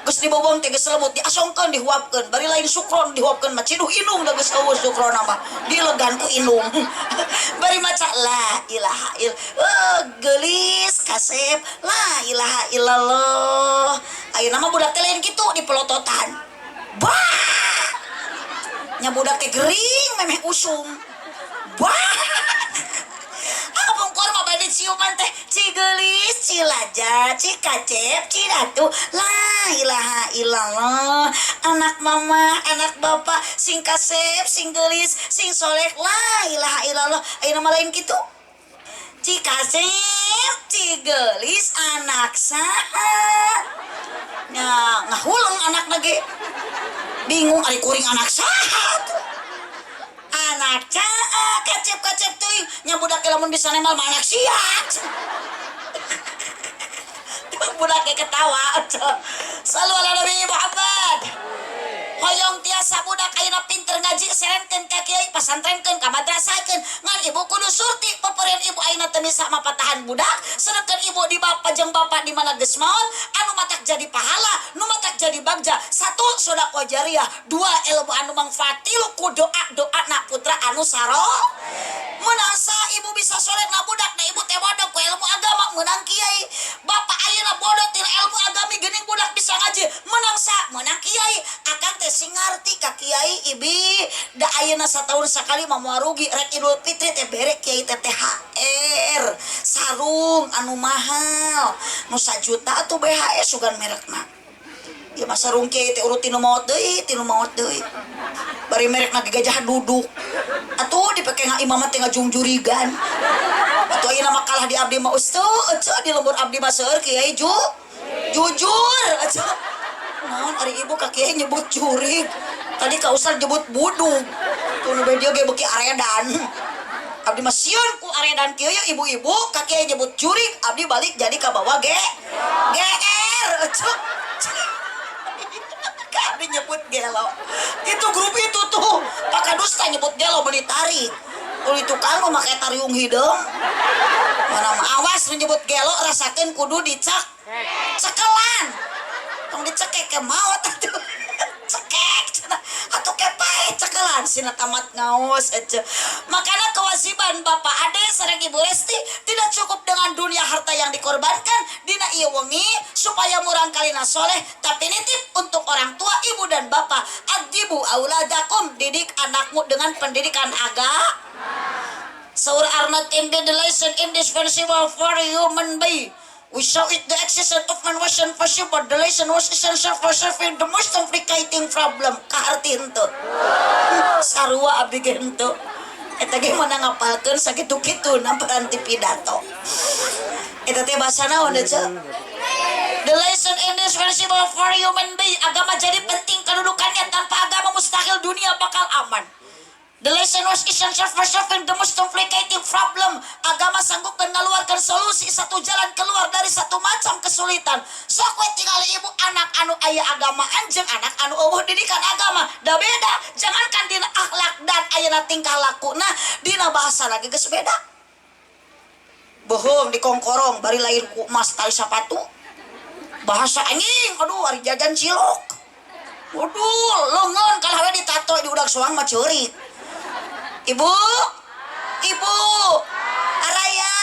Geus dibeuweung teh geus lemut diasongkeun dihuapkeun. Bari lain sukro dihuapkeun mah ciduh indung da geus eueuh sukrona mah. Dilegan ku indung. Bari maca la ilaha illallah. Geulis kasep la ilaha illallah. Ayeuna mah budak teh lain kitu dipelototan. Bah! Nya budak teh gering memeh usum. Bah! Bungkur mah bade ciuman teh Cigeulis, Cilaja, Cikacep, Ciratu, la ilaha illallah. Anak mama, anak bapak, sing kasep, sing geulis, sing soleh, la ilaha illallah. Ayeuna mah lain kitu. Cikasep, Cigeulis, anak saha? Nya ngahuleng anakna ge. Bingung ari kuring anak saha tuh. Anak caa kacep-kacep teuing nya budak lamun bisa nemal mah anak sia. Budak ketawa. Sallu ala Nabi Muhammad. Hoyong tiasa budak ayeuna pinter ngaji serenkeun ka kiai pasantrenkeun ka madrasahkeun ngan ibu kudu surti pepeureun ibu ayeuna teu bisa mapatahan budak sedengkeun ibu di bapak jeung bapak di mana geus maot anu matak jadi pahala nu matak jadi bagja satu sedekah jariah dua ilmu anu mangfaat tilu ku doa doa nak putra anu saro menang sa ibu bisa soleh na budak na ibu teh bodoh ku ilmu agama menang kiai bapak ayeuna bodoh tina ilmu agami geuning budak bisa ngaji menang sa menang kiai akang teh sing ngarti ka kiai ibi da ayeuna sataun sakali mah moal rugi rek Idul Fitri teh bere kiai teh THR sarung anu mahal nu sajuta atuh BHS sugan merekna. Ya masa sarung kiai teh urut tinu maot deui tinu maot deui bari merekna ge gajah duduk atuh dipake nga imam teh ngajungjurigan atuh ayeuna mah kalah di abdi mah ustaz eceu di lembur abdi mah seueur kiai jujur eceu naon ari ibu ka kiai nyebut jurig tadi ka ustaz nyebut budug tuh nu dia ge beuki aredan abdi mah sieun ku aredan kieu ya ibu-ibu ka kiai nyebut jurig abdi balik jadi ka bawa ge GR eceu abdi nyebut gelo itu grup itu tuh Pak Kadus nyebut gelo beli tarik. Uli tukang mah make tariung hideung. Mana mah awas menyebut gelo rasakeun kudu dicek cekelan. Tong dicekek ke maot atuh. Cekek cenah atuh ke pae cekelan sina tamat ngaos ece. Makanya kewajiban Bapak Ade sareng Ibu Resti tidak cukup dengan dunia harta yang dikorbankan dina ieu wengi supaya murang kalina soleh, tapi nitip untuk orang tua ibu dan bapak, adibu auladakum, didik anakmu dengan pendidikan agama. Saur Arnold in the lesson indispensable for human being. We saw it the existence of man was impossible. The lesson was essential for solving the most complicating problem. Kaharti henteu? Sarua abdi ge henteu. Eta ge mana ngapalkeun sakitu-kitu namparan ti pidato. Eta teh bahasa naon teh, Ceu? The lesson indispensable for human being. Agama jadi penting kedudukannya, tanpa agama mustahil dunia bakal aman. The lesson was essential for solving the most complicated problem. Agama sanggup mengeluarkan solusi satu jalan keluar dari satu macam kesulitan. Sok we tingali ibu anak anu aya agama anjing anak anu euweuh didikan agama. Da beda. Jangankan dina akhlak dan ayeuna tingkah laku. Nah, dina bahasa lagi geus beda. Bohong dikongkorong bari lain ku emas tali sapatu. Bahasa anjing, aduh ari jajan cilok. Waduh, leungeun kalah we ditato di udak soang mah ceurik. Ibu, ibu, araya,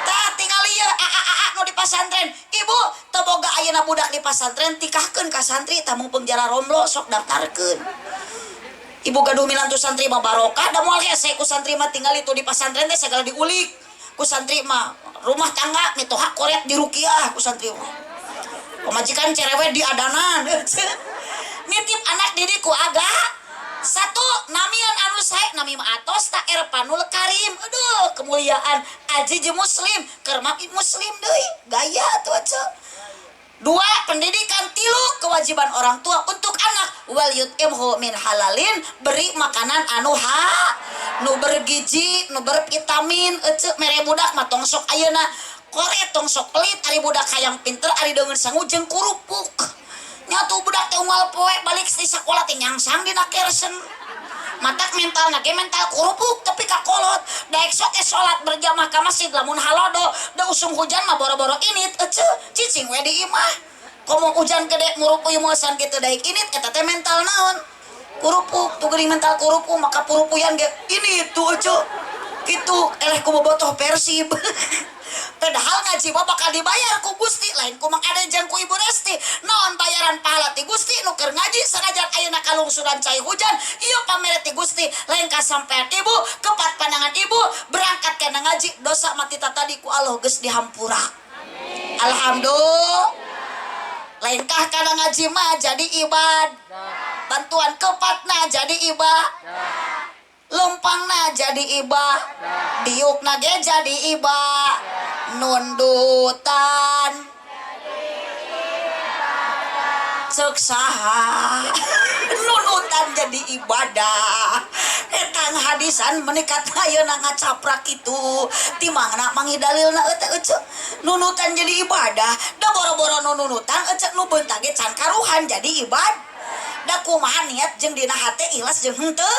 tah tingali ya, a a a nu di pasantren. Ibu, teu boga ayeuna budak di pasantren, tikahkeun ka santri, tah mumpung jara romlo sok daftarkeun. Ibu gaduh minantu santri mah barokah, da moal hese ku santri mah tinggal itu di pasantren teh segala diulik. Ku santri mah rumah tangga mitoha koret dirukiah ku santri mah. Pamajikan cerewet di adanan. Nitip anak didik ku agak satu namian anu sae nami mah atos tak Erpanul Karim, aduh kemuliaan aji jeung muslim keur mah muslim deui gaya tuh ece. Dua pendidikan, tilu kewajiban orang tua untuk anak, wal yut'imhu min halalin, beri makanan anu ha nu bergizi nu bervitamin ece. Mere budak mah tong sok ayeuna koret, tong sok pelit, ari budak hayang pinter ari deungeun sangu jeung kurupuk. Nyatu budak teh unggal poe balik di sekolah teh nyangsang dina kersen, matak mental ge mental kurupuk tapi kakolot. Daek sok eh salat berjamaah ka masjid lamun halodo da usum hujan mah boro-boro init ece, cicing we di imah. Komo hujan gede murupuy mosan gitu daek init. Eta teh mental naon? Kurupuk tuh geuning, mental kurupuk maka purupuyan ge ini tuh ece kitu eleh ku bobotoh Persib. Padahal ngaji mah bakal dibayar ku Gusti, lain ku Mang Ade jeung ku Ibu Resti. Naon bayaran pahala ti Gusti nu keur ngaji sanajan ayeuna kalungsuran cai hujan, ieu pamere ti Gusti lain ka sampean ibu, kepat pandangan ibu berangkat kana ngaji dosa mati tadi ku Allah geus dihampura. Alhamdulillah. Lainkah kana ngaji mah jadi ibad. Bantuan kepatna jadi ibad. Lempangna jadi ibah, diukna ge jadi ibah, nundutan cek saha nunutan jadi ibadah. Eta hadisan menikat ayeuna ngacaprak itu timangna mangi dalilna eta ece nunutan jadi ibadah. Da boro-boro nu nunutan ece, nu beunta ge can karuhan jadi ibad. Da kumaha niat jeung dina hate ikhlas jeung henteu.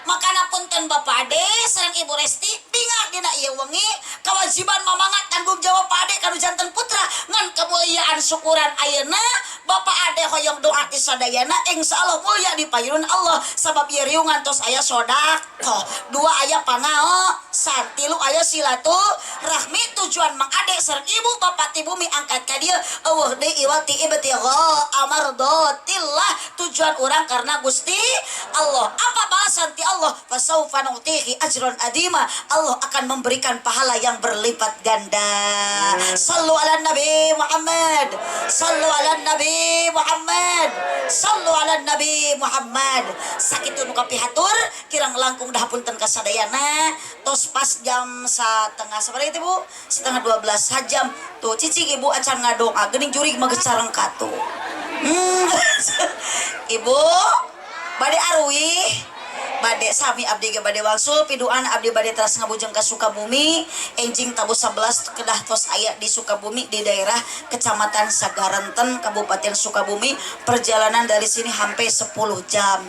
Makana punten Bapak Ade sareng Ibu Resti, bingah dina ieu wengi kewajiban mamanga tanggung jawab Pak Ade kanu janten putra ngan kemuliaan syukuran ayeuna Bapak Ade hoyong doa ti sadayana insyaallah mulia di payun Allah sabab ieu riungan tos aya sedekah, dua aya pangaosan, tilu aya silaturahmi. Tujuan Mang Ade sareng Ibu Bapak ti bumi angkat ka dieu eueuh deui iwati ibtigha amardatillah, tujuan urang karena Gusti Allah. Apa balasan ti Allah? Fasaufa nu'tihi ajran adima, Allah akan memberikan pahala yang berlipat ganda. Sallu ala Nabi Muhammad, sallu ala Nabi Muhammad, sallu ala Nabi Muhammad. Sakitu nu kapihatur, kirang langkung dah punten kasadayana. Tos pas jam setengah sabaraha itu bu, 11.30 sajam tuh cicing ibu acan ngadoa geuning jurig mah geus careng katuh. Ibu bade aruih. Bade sami abdi ge bade wangsul piduan abdi bade teras ngabujeng ka Sukabumi enjing tabuh 11 kedah tos aya di Sukabumi di daerah Kecamatan Sagaranten Kabupaten Sukabumi. Perjalanan dari sini hampir 10 jam.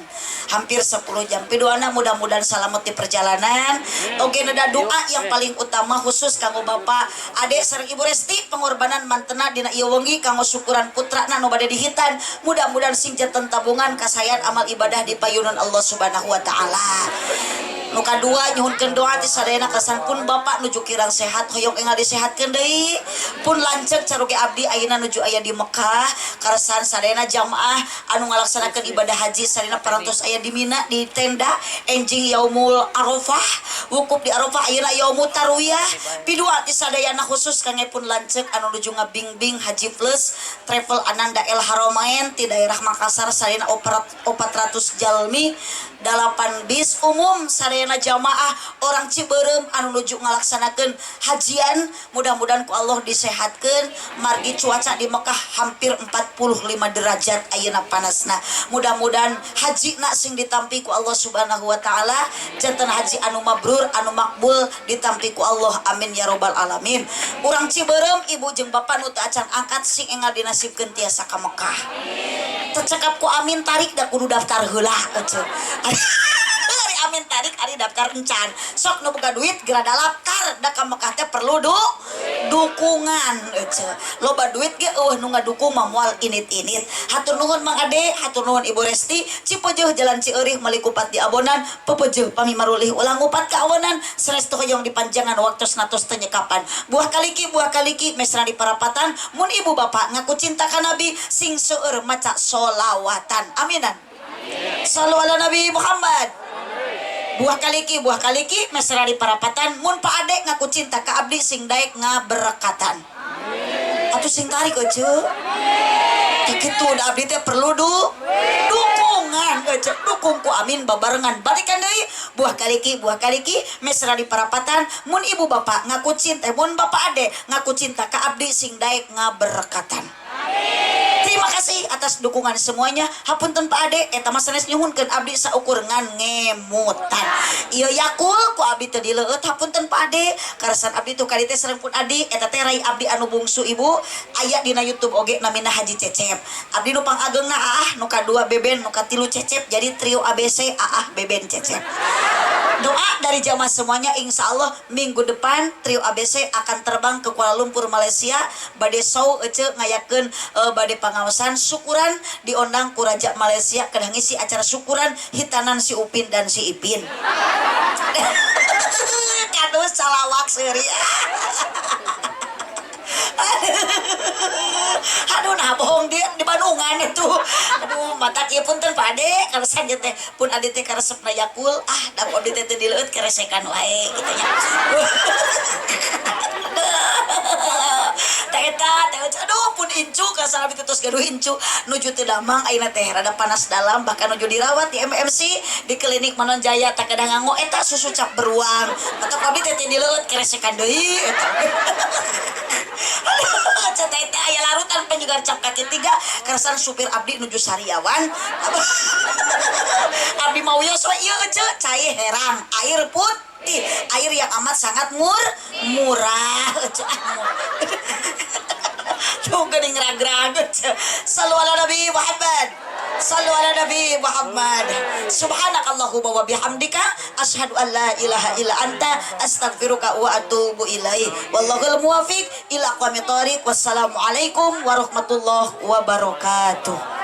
Hampir 10 jam. Piduana mudah-mudahan selamat di perjalanan. Oke, neda doa yang paling utama khusus kanggo Bapak Ade sareng Ibu Resti pengorbanan mantena dina ieu wengi kanggo syukuran putrana nu bade dihitan. Mudah-mudahan sing janten tabungan kasayan amal ibadah di payunan Allah Subhanahu wa taala. Nu kadua nyuhunkeun doa ti sadayana kesan pun bapak nuju kirang sehat hoyong enggal disehatkeun deui pun lanceuk caruge abdi ayeuna nuju aya di Mekah karesan sadayana jamaah anu ngalaksanakeun ibadah haji sadayana parantos aya di Mina di tenda enjing yaumul Arafah wukuf di Arafah ayeuna yaumut tarwiyah pidua ti sadayana khusus kangge pun lanceuk anu nuju ngabingbing Haji Plus Travel Ananda El Haramain ti daerah Makassar sadayana 400 jalmi 8 bis umum sadayana jamaah orang Cibeureum anu nuju ngalaksanakeun hajian mudah-mudahan ku Allah disehatkeun margi cuaca di Mekah hampir 45 derajat ayeuna panasna mudah-mudahan hajina sing ditampi ku Allah Subhanahu wa taala janten haji anu mabrur anu makbul ditampi ku Allah amin ya robbal alamin. Urang Cibeureum ibu jeung bapak nu teu acan angkat sing enggal dinasibkeun tiasa ka Mekah. Tecekap ku amin tarik da kudu daftar heula eceu. Ari amin tarik ari daftar encan. Sok nu boga duit geura daftar da ka Mekah teh perlu dukungan eceu. Loba duit ge eueuh nu ngadukung mah moal init-init. Hatur nuhun Mang Ade, hatur nuhun Ibu Resti, Cipeujeuh Jalan Cieurih meuli kupat di abonan, pepeujeuh pami marulih ulah ngupat ka awanan, sanes teu hoyong dipanjangan waktosna tos teu nyekapan. Buah kaliki mesra di parapatan, mun ibu bapak ngaku cinta ka Nabi sing seueur maca solawatan. Aminan. Sallu ala Nabi Muhammad. Buah kaliki mesra di parapatan mun Pak Ade ngaku cinta ka abdi sing daek ngaberkatan. Atuh sing tarik euceu. Tah kitu da abdi teh perlu dukungan euceu. Dukung ku amin babarengan. Balikan deui buah kaliki mesra di parapatan mun ibu bapak ngaku cinta mun Bapak Ade ngaku cinta ka abdi sing daek ngaberkatan. Terima kasih atas dukungan semuanya. Hapunten Pak Ade, eta mah sanes nyuhunkeun abdi saukur ngan ngemutan. Ieu Yakul ku abdi teu dileueut hapunten Pak Ade. Karasan abdi tuh kali teh sareng pun adi eta teh rai abdi anu bungsu ibu aya dina YouTube oge namina Haji Cecep. Abdi nu pangageungna Aah, nu kadua Beben, nu katilu Cecep. Jadi trio ABC Aah Beben Cecep. Doa dari jamaah semuanya insya Allah minggu depan trio ABC akan terbang ke Kuala Lumpur Malaysia bade show ece ngayakeun bade pangaosan syukuran diondang ku Raja Malaysia kedah ngisi acara syukuran hitanan si Upin dan si Ipin. Kadus calawak seuri. Aduh nah bohong di Bandungan itu. Aduh mata kieu punten Pak Ade karesan teh pun ade teh karesepna Yakul ah da ku abdi teh teu dileueut keresekan wae kitu nya. Teh eta teh aduh pun incu kasar abdi teh tos gaduh incu nuju teu damang ayeuna teh rada panas dalam bahkan nuju dirawat di MMC di klinik Manon Jaya tak kedah nganggo eta susu cap beruang. Mata ku abdi teh teu dileueut keresekan deui eta. Aduh, teh teh aya larutan penyegar cap kaki tiga keresan supir abdi nuju sariawan. Abdi mau yos we ieu ece cai herang air putih air yang amat sangat murah ece ah. Tuh geuning ragrag ece. Sallu ala Nabi Muhammad. Sallu ala Nabi Muhammad. Subhanakallahumma wa bihamdika asyhadu an la ilaha illa anta astaghfiruka wa atubu ilaik. Wallahul muwafiq ila aqwamit thoriq. Wassalamualaikum warahmatullahi wabarakatuh.